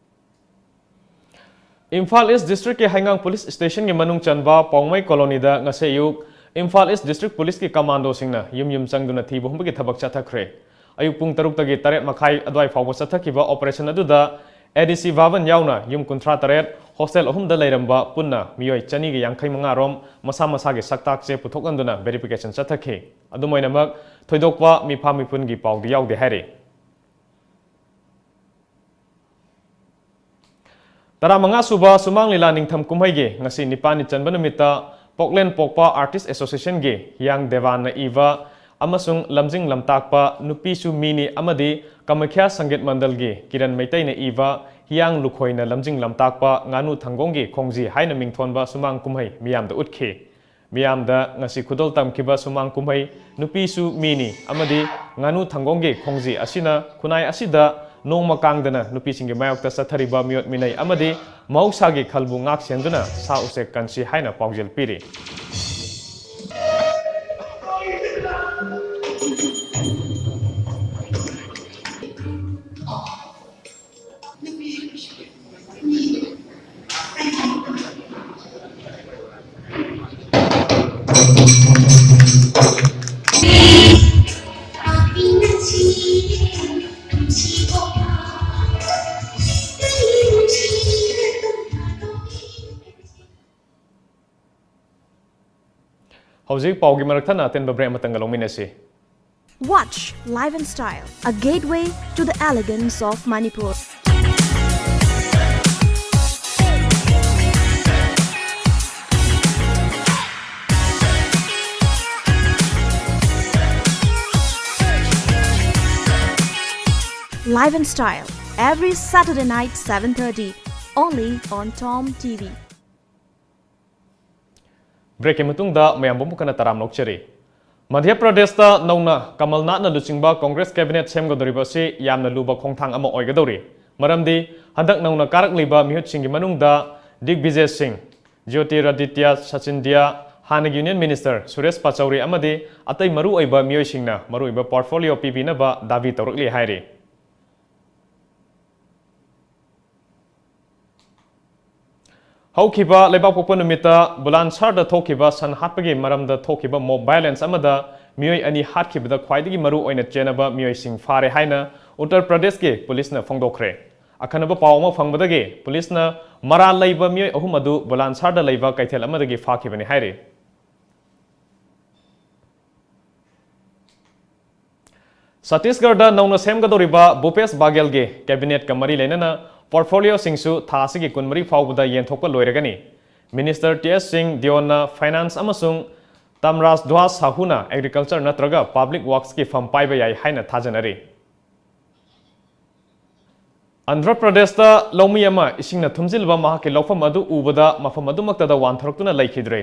ꯏꯝꯐꯥꯜ ꯏꯁ ꯗꯤꯁꯇ꯭ꯔꯤꯛꯀꯤ ꯍꯩꯉꯥꯡ ꯄꯨꯂꯤꯁ ꯁ꯭ꯇꯦꯁꯟꯒꯤ ꯃꯅꯨꯡ ꯆꯟꯕ ꯄꯥꯎꯃꯩ ꯀꯣꯂꯣꯅꯤꯗ ꯉꯁꯤ ꯑꯌꯨꯛ ꯏꯝꯐꯥꯜ ꯏꯁ ꯗꯤꯁꯇ꯭ꯔꯤꯛ ꯄꯨꯂꯤꯁꯀꯤ ꯀꯃꯥꯟꯗꯣꯁꯤꯡꯅ ꯌꯨꯝ ꯌꯨꯝ ꯆꯪꯗꯨꯅ ꯊꯤꯕ ꯍꯨꯝꯕꯒꯤ ꯊꯕꯛ ꯆꯠꯊꯈ꯭ꯔꯦ꯫ ꯑꯌꯨꯛ ꯄꯨꯡ ꯇꯔꯨꯛꯇꯒꯤ ꯇꯔꯦꯠ ꯃꯈꯥꯏ ꯑꯗꯨꯋꯥꯏ ꯐꯥꯎꯕ ꯆꯠꯊꯈꯤꯕ ꯑꯣꯄꯔꯦꯁꯟ ꯑꯗꯨꯗ ꯑꯦ ꯗꯤ ꯁꯤ ꯚꯕꯟ ꯌꯥꯎꯅ ꯌꯨꯝ ꯀꯨꯟꯊ꯭ꯔꯥ ꯇꯔꯦꯠ, ꯍꯣꯁꯇꯦꯜ ꯑꯍꯨꯝꯗ ꯂꯩꯔꯝꯕ ꯄꯨꯟꯅ ꯃꯤꯑꯣꯏ ꯆꯅꯤꯒ ꯌꯥꯡꯈꯩ ꯃꯉꯥ ꯔꯣꯝ ꯃꯁꯥ ꯃꯁꯥꯒꯤ ꯁꯛꯇꯥꯛꯁꯦ ꯄꯨꯊꯣꯛꯍꯟꯗꯨꯅ ꯚꯦꯔꯤꯐꯤꯀꯦꯁꯟ ꯆꯠꯊꯈꯤ꯫ ꯑꯗꯨꯝ ꯑꯣꯏꯅꯃꯛ, ꯊꯣꯏꯗꯣꯛꯄ ꯃꯤꯐꯥ ꯃꯤꯄꯨꯟꯒꯤ ꯄꯥꯎꯗꯤ ꯌꯥꯎꯗꯦ ꯍꯥꯏꯔꯤ꯫ ꯇꯔꯥꯃꯉꯥ ꯁꯨꯕ ꯁꯨꯃꯥꯡ ꯂꯤꯂꯥ ꯅꯤꯡꯊꯝ ꯀꯨꯝꯍꯩꯒꯤ ꯉꯁꯤ ꯅꯤꯄꯥꯟꯅꯤ ꯆꯟꯕ ꯅꯨꯃꯤꯠꯇ ꯄꯣꯛꯂꯦꯟ ꯄꯣꯛꯄ ꯑꯥꯔꯇꯤꯁ ꯑꯦꯁꯣꯁꯤꯌꯦꯁꯟꯒꯤ ꯍꯤꯌꯥꯡ ꯗꯦꯋꯥꯟꯅ ꯏꯕ ꯑꯃꯁꯨꯡ ꯂꯝꯖꯤꯡ ꯂꯝꯇꯥꯛꯄ ꯅꯨꯄꯤꯁꯨ ꯃꯤꯅꯤ ꯑꯃꯗꯤ ꯀꯃꯈ꯭ꯌꯥ ꯁꯪꯒꯤꯠ ꯃꯟꯗꯜꯒꯤ ꯀꯤꯔꯟ ꯃꯩꯇꯩꯅ ꯏꯕ ꯍꯤꯌꯥꯡ ꯂꯨꯈꯣꯏꯅ ꯂꯝꯖꯤꯡ ꯂꯝꯇꯥꯛꯄ ꯉꯥꯅꯨ ꯊꯪꯒꯣꯡꯒꯤ ꯈꯣꯡꯖꯤ ꯍꯥꯏꯅ ꯃꯤꯡꯊꯣꯟꯕ ꯁꯨꯃꯥꯡ ꯀꯨꯝꯍꯩ ꯃꯤꯌꯥꯝꯗ ꯎꯠꯈꯤ꯫ ꯃꯤꯌꯥꯝꯗ ꯉꯁꯤ ꯈꯨꯗꯣꯜ ꯇꯝꯈꯤꯕ ꯁꯨꯃꯥꯡ ꯀꯨꯝꯍꯩ ꯅꯨꯄꯤꯁꯨ ꯃꯤꯅꯤ ꯑꯃꯗꯤ ꯉꯥꯅꯨ ꯊꯪꯒꯣꯡꯒꯤ ꯈꯣꯡꯖꯤ ꯑꯁꯤꯅ ꯈꯨꯟꯅꯥꯏ ꯑꯁꯤꯗ ꯅꯣꯡꯃ ꯀꯥꯡꯗꯅ ꯅꯨꯄꯤꯁꯤꯡꯒꯤ ꯃꯥꯌꯣꯛꯇ ꯆꯠꯊꯔꯤꯕ ꯃꯤꯑꯣꯠ ꯃꯤꯅꯩ ꯑꯃꯗꯤ ꯃꯍꯧꯁꯥꯒꯤ ꯈꯜꯕꯨ ꯉꯥꯛ ꯁꯦꯟꯗꯨꯅ ꯁꯥ ꯎꯆꯦꯛ ꯀꯟꯁꯤ ꯍꯥꯏꯅ ꯄꯥꯎꯖꯦꯜ ꯄꯤꯔꯤ꯫ ꯍꯧꯖꯤꯛ ꯄꯥꯎꯒꯤ ꯃꯔꯛ ꯊꯠꯅ ꯑꯇꯦꯟꯕ break ꯑꯃꯇꯪꯒ ꯂꯧꯃꯤꯟꯅꯁꯤ꯫ Watch Life and Style, a gateway to the elegance of Manipur. Life and Style, every Saturday night, seven thirty, only on Tom T V. Breakꯀꯤ ꯃꯇꯨꯡꯗ ꯃꯌꯥꯝꯕꯨ ꯑꯃꯨꯛ ꯍꯟꯅ ꯇꯔꯥꯝꯅ ꯑꯣꯛꯆꯔꯤ꯫ ꯃꯙ꯭ꯌ ꯄ꯭ꯔꯗꯦꯁꯇ ꯅꯧꯅ ꯀꯃꯜꯅꯥꯊꯅ ꯂꯨꯆꯤꯡꯕ ꯀꯣꯡꯒ꯭ꯔꯦꯁ cabinet ꯁꯦꯝꯒꯗꯧꯔꯤꯕ ꯑꯁꯤ ꯌꯥꯝꯅ ꯂꯨꯕ ꯈꯣꯡꯊꯥꯡ ꯑꯃ ꯑꯣꯏꯒꯗꯧꯔꯤ꯫ ꯃꯔꯝꯗꯤ ꯍꯟꯗꯛ ꯅꯧꯅ ꯀꯥꯔꯛꯂꯤꯕ ꯃꯤꯍꯨꯠꯁꯤꯡꯒꯤ ꯃꯅꯨꯡꯗ ꯗꯤꯒꯕꯤꯖꯦ ꯁꯤꯡ, ꯖ꯭ꯌꯣꯇꯤꯔꯥꯗꯤꯇ꯭ꯌ ꯁꯆꯤꯟꯗ꯭ꯌ, ꯍꯥꯟꯅꯒꯤ Union Minister ꯁꯨꯔꯦꯁ ꯄꯆꯧꯔꯤ ꯑꯃꯗꯤ ꯑꯇꯩ ꯃꯔꯨꯑꯣꯏꯕ ꯃꯤꯑꯣꯏꯁꯤꯡꯅ ꯃꯔꯨꯑꯣꯏꯕ portfolio ꯄꯤꯕꯤꯅꯕ ꯗꯥꯕꯤ ꯇꯧꯔꯛꯂꯤ ꯍꯥꯏꯔꯤ꯫ ꯍꯧꯈꯤꯕ ꯂꯩꯕꯥꯛꯄꯣꯛꯄ ꯅꯨꯃꯤꯠꯇ ꯕꯨꯂꯥꯟꯁꯥꯔꯗ ꯊꯣꯛꯈꯤꯕ ꯁꯟ ꯍꯥꯠꯄꯒꯤ ꯃꯔꯝꯗ ꯊꯣꯛꯈꯤꯕ mob violence ꯑꯃꯗ ꯃꯤꯑꯣꯏ ꯑꯅꯤ ꯍꯥꯠꯈꯤꯕꯗ ꯈ꯭ꯋꯥꯏꯗꯒꯤ ꯃꯔꯨ ꯑꯣꯏꯅ ꯆꯦꯟꯅꯕ ꯃꯤꯑꯣꯏꯁꯤꯡ ꯐꯥꯔꯦ ꯍꯥꯏꯅ ꯎꯠꯇꯔ ꯄ꯭ꯔꯗꯦꯁꯀꯤ ꯄꯨꯂꯤꯁꯅ ꯐꯣꯡꯗꯣꯛꯈ꯭ꯔꯦ꯫ ꯑꯈꯟꯅꯕ ꯄꯥꯎ ꯑꯃ ꯐꯪꯕꯗꯒꯤ ꯄꯨꯂꯤꯁꯅ ꯃꯔꯥꯜ ꯂꯩꯕ ꯃꯤꯑꯣꯏ ꯑꯍꯨꯝ ꯑꯗꯨ ꯕꯨꯂꯥꯟꯁꯥꯔꯗ ꯂꯩꯕ ꯀꯩꯊꯦꯜ ꯑꯃꯗꯒꯤ ꯐꯥꯈꯤꯕꯅꯤ ꯍꯥꯏꯔꯤ꯫ ꯁꯠꯇꯤꯁꯒꯔꯗ ꯅꯧꯅ ꯁꯦꯝꯒꯗꯧꯔꯤꯕ ꯚꯨꯄꯦꯁ ꯕꯥꯒꯦꯜꯒꯤ cabinetꯀ ꯃꯔꯤ ꯂꯩꯅꯅ portfolioꯁꯤꯡꯁꯨ ꯊꯥ ꯑꯁꯤꯒꯤ ꯀꯨꯟꯃꯔꯤ ꯐꯥꯎꯕꯗ ꯌꯦꯟꯊꯣꯛꯄ ꯂꯣꯏꯔꯒꯅꯤ꯫ Minister ꯇꯤ ꯑꯦꯁ ꯁꯤꯡ ꯗꯤꯑꯣꯟꯅ finance ꯑꯃꯁꯨꯡ ꯇꯝꯔꯥꯖ ꯙ꯭ꯋꯥꯖ ꯁꯥꯍꯨꯅ Agriculture ꯅꯠꯇ꯭ꯔꯒ Public Worksꯀꯤ ꯐꯝ ꯄꯥꯏꯕ ꯌꯥꯏ ꯍꯥꯏꯅ ꯊꯥꯖꯅꯔꯤ꯫ ꯑꯟꯙ꯭ꯔ ꯄ꯭ꯔꯗꯦꯁꯇ ꯂꯧꯃꯤ ꯑꯃ ꯏꯁꯤꯡꯅ ꯊꯨꯝꯖꯤꯜꯂꯕ ꯃꯍꯥꯛꯀꯤ ꯂꯧꯐꯝ ꯑꯗꯨ ꯎꯕꯗ ꯃꯐꯝ ꯑꯗꯨꯃꯛꯇꯗ ꯋꯥꯟꯊꯔꯛꯇꯨꯅ ꯂꯩꯈꯤꯗ꯭ꯔꯦ꯫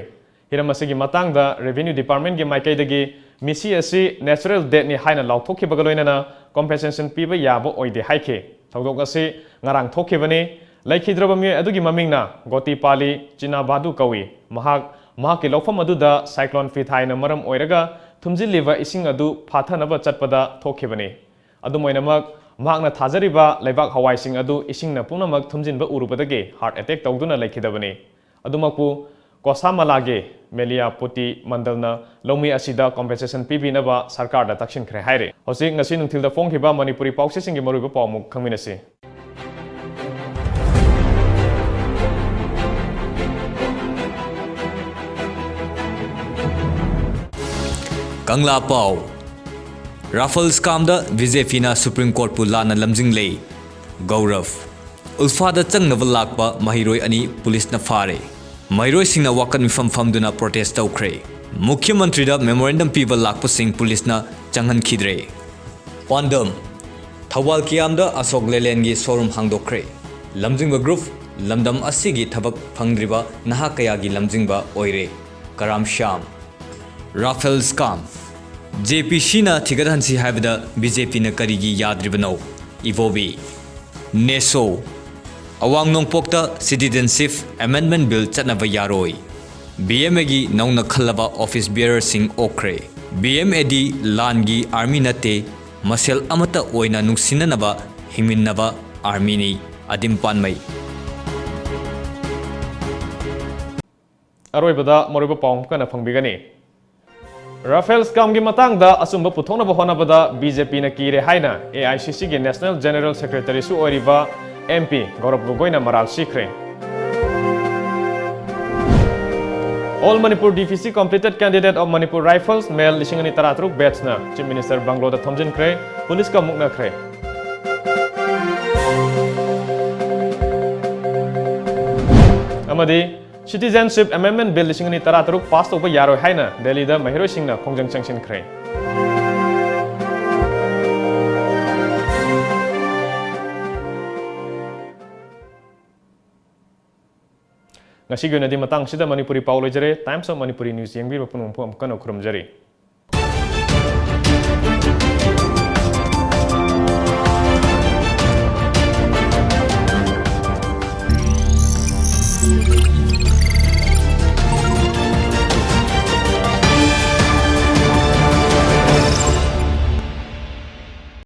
ꯍꯤꯔꯝ ꯑꯁꯤꯒꯤ ꯃꯇꯥꯡꯗ Revenue Departmentꯀꯤ ꯃꯥꯏꯀꯩꯗꯒꯤ ꯃꯤꯁꯤ ꯑꯁꯤ natural deathꯅꯤ ꯍꯥꯏꯅ ꯂꯥꯎꯊꯣꯛꯈꯤꯕꯒ ꯂꯣꯏꯅꯅ compensation ꯄꯤꯕ ꯌꯥꯕ ꯑꯣꯏꯗꯦ ꯍꯥꯏꯈꯤ꯫ ꯊꯧꯗꯣꯛ ꯑꯁꯤ ꯉꯔꯥꯡ ꯊꯣꯛꯈꯤꯕꯅꯤ꯫ ꯂꯩꯈꯤꯗ꯭ꯔꯕ ꯃꯤꯑꯣꯏ ꯑꯗꯨꯒꯤ ꯃꯃꯤꯡꯅ ꯒꯣꯇꯤꯄꯥꯂꯤ ꯆꯤꯅꯥꯕꯥꯗꯨ ꯀꯧꯏ꯫ ꯃꯍꯥꯛ ꯃꯍꯥꯛꯀꯤ ꯂꯧꯐꯝ ꯑꯗꯨꯗ cyclone ꯐꯤꯊꯥꯏꯅ ꯃꯔꯝ ꯑꯣꯏꯔꯒ ꯊꯨꯝꯖꯤꯜꯂꯤꯕ ꯏꯁꯤꯡ ꯑꯗꯨ ꯐꯥꯊꯅꯕ ꯆꯠꯄꯗ ꯊꯣꯛꯈꯤꯕꯅꯤ꯫ ꯑꯗꯨꯝ ꯑꯣꯏꯅꯃꯛ, ꯃꯍꯥꯛꯅ ꯊꯥꯖꯔꯤꯕ ꯂꯩꯕꯥꯛ ꯍꯋꯥꯏꯁꯤꯡ ꯑꯗꯨ ꯏꯁꯤꯡꯅ ꯄꯨꯝꯅꯃꯛ ꯊꯨꯝꯖꯤꯟꯕ ꯎꯔꯨꯕꯗꯒꯤ heart attack ꯇꯧꯗꯨꯅ ꯂꯩꯈꯤꯗꯕꯅꯤ꯫ ꯑꯗꯨꯃꯛꯄꯨ, ꯀꯣꯁꯥꯃꯂꯥꯒꯤ ꯃꯦꯂꯤꯌꯥꯄꯨꯇꯤ ꯃꯟꯗꯜꯅ ꯂꯧꯃꯤ ꯑꯁꯤꯗ compensation ꯄꯤꯕꯤꯅꯕ ꯁꯔꯀꯥꯔꯗ ꯇꯛꯁꯤꯟꯈ꯭ꯔꯦ ꯍꯥꯏꯔꯤ꯫ ꯍꯧꯖꯤꯛ ꯉꯁꯤ ꯅꯨꯡꯊꯤꯜꯗ ꯐꯣꯡꯈꯤꯕ ꯃꯅꯤꯄꯨꯔꯤ ꯄꯥꯎꯆꯦꯁꯤꯡꯒꯤ ꯃꯔꯨꯑꯣꯏꯕ ꯄꯥꯎ ꯑꯃꯨꯛ ꯈꯪꯃꯤꯟꯅꯁꯤ꯫ ꯀꯪꯂꯥ ꯄꯥꯎ꯫ ꯔꯥꯐꯦꯜ scamꯗ BJPꯅ Supreme Courtꯄꯨ ꯂꯥꯟꯅ ꯂꯝꯖꯤꯡꯂꯦ꯫ ꯒꯧꯔꯚ꯫ ꯎꯜꯐꯥꯗ ꯆꯪꯅꯕ ꯂꯥꯛꯄ ꯃꯍꯩꯔꯣꯏ ꯑꯅꯤ ꯄꯨꯂꯤꯁꯅ ꯐꯥꯔꯦ꯫ ꯃꯍꯩꯔꯣꯏꯁꯤꯡꯅ ꯋꯥꯀꯠ ꯃꯤꯐꯝ ꯐꯝꯗꯨꯅ protest ꯇꯧꯈ꯭ꯔꯦ꯫ ꯃꯨꯈ꯭ꯌ ꯃꯟꯇ꯭ꯔꯤꯗ memorandum ꯄꯤꯕ ꯂꯥꯛꯄꯁꯤꯡ ꯄꯨꯂꯤꯁꯅ ꯆꯪꯍꯟꯈꯤꯗ꯭ꯔꯦ꯫ ꯄꯥꯟꯗꯝ꯫ ꯊꯧꯕꯥꯜ ꯀꯤꯌꯥꯝꯗ ꯑꯁꯣꯛ ꯂꯦꯂꯦꯟꯒꯤ showroom ꯍꯥꯡꯗꯣꯛꯈ꯭ꯔꯦ꯫ ꯂꯝꯖꯤꯡꯕ group, ꯂꯝꯗꯝ ꯑꯁꯤꯒꯤ ꯊꯕꯛ ꯐꯪꯗ꯭ꯔꯤꯕ ꯅꯍꯥ ꯀꯌꯥꯒꯤ ꯂꯝꯖꯤꯡꯕ ꯑꯣꯏꯔꯦ꯫ ꯀꯔꯥꯝ ꯁ꯭ꯌꯥꯝ꯫ Rafale scam꯫ JPCꯅ ꯊꯤꯒꯠꯍꯟꯁꯤ ꯍꯥꯏꯕꯗ BJPꯅ ꯀꯔꯤꯒꯤ ꯌꯥꯗ꯭ꯔꯤꯕꯅꯣ? ꯏꯕꯣꯕꯤ꯫ ꯅꯦꯁꯣ꯫ ꯑꯋꯥꯡ ꯅꯣꯡꯄꯣꯛꯇ Citizenship Amendment Bill ꯆꯠꯅꯕ ꯌꯥꯔꯣꯏ꯫ BMAꯒꯤ ꯅꯧꯅ ꯈꯜꯂꯕ office bearerꯁꯤꯡ ꯑꯣꯛꯈ꯭ꯔꯦ꯫ BMAꯗꯤ ꯂꯥꯟꯒꯤ army ꯅꯠꯇꯦ, ꯃꯁꯦꯜ ꯑꯃꯠꯇ ꯑꯣꯏꯅ ꯅꯨꯡꯁꯤꯅꯅꯕ ꯍꯤꯡꯃꯤꯟꯅꯕ armyꯅꯤ꯫ ꯑꯗꯤꯝ ꯄꯥꯟꯃꯩ꯫ ꯑꯔꯣꯏꯕꯗ ꯃꯔꯨꯑꯣꯏꯕ ꯄꯥꯎ ꯑꯃꯨꯛ ꯍꯟꯅ ꯐꯪꯕꯤꯒꯅꯤ꯫ ꯔꯥꯐꯦꯜ scamꯒꯤ ꯃꯇꯥꯡꯗ ꯑꯆꯨꯝꯕ ꯄꯨꯊꯣꯛꯅꯕ ꯍꯣꯠꯅꯕꯗ BJPꯅ ꯀꯤꯔꯦ ꯍꯥꯏꯅ AICCꯒꯤ National General Secretaryꯁꯨ ꯑꯣꯏꯔꯤꯕ MP ꯒꯧꯔꯕ ꯒꯣꯒꯣꯏꯅ ꯃꯔꯥꯜ ꯁꯤꯈ꯭ꯔꯦ꯫ All Manipur DPC completed candidate of Manipur Rifles male ꯂꯤꯁꯤꯡ ꯑꯅꯤ ꯇꯔꯥꯇꯔꯨꯛ batchꯅ Chief Minister bungalow ꯗ ꯊꯣꯝꯖꯤꯟꯈ꯭ꯔꯦ, ꯄꯨꯂꯤꯁꯀ ꯃꯨꯛꯅꯈ꯭ꯔꯦ꯫ ꯑꯃꯗꯤ Citizenship Amendment Bill ꯂꯤꯁꯤꯡ ꯑꯅꯤ ꯇꯔꯥꯇꯔꯨꯛ ꯄꯥꯁ ꯇꯧꯕ ꯌꯥꯔꯣꯏ ꯍꯥꯏꯅ ꯗꯦꯜꯂꯤꯗ ꯃꯍꯩꯔꯣꯏꯁꯤꯡꯅ ꯈꯣꯡꯖꯪ ꯆꯪꯁꯤꯟꯈ꯭ꯔꯦ꯫ ꯉꯁꯤꯒꯤ ꯑꯣꯏꯅꯗꯤ ꯃꯇꯥꯡꯁꯤꯗ ꯃꯅꯤꯄꯨꯔꯤ ꯄꯥꯎ ꯂꯣꯏꯖꯔꯦ꯫ Times of Manipuri News ꯌꯦꯡꯕꯤꯕ ꯄꯨꯝꯅꯃꯛꯄꯨ ꯑꯃꯨꯛ ꯍꯟꯅ ꯈꯨꯔꯨꯝꯖꯔꯤ꯫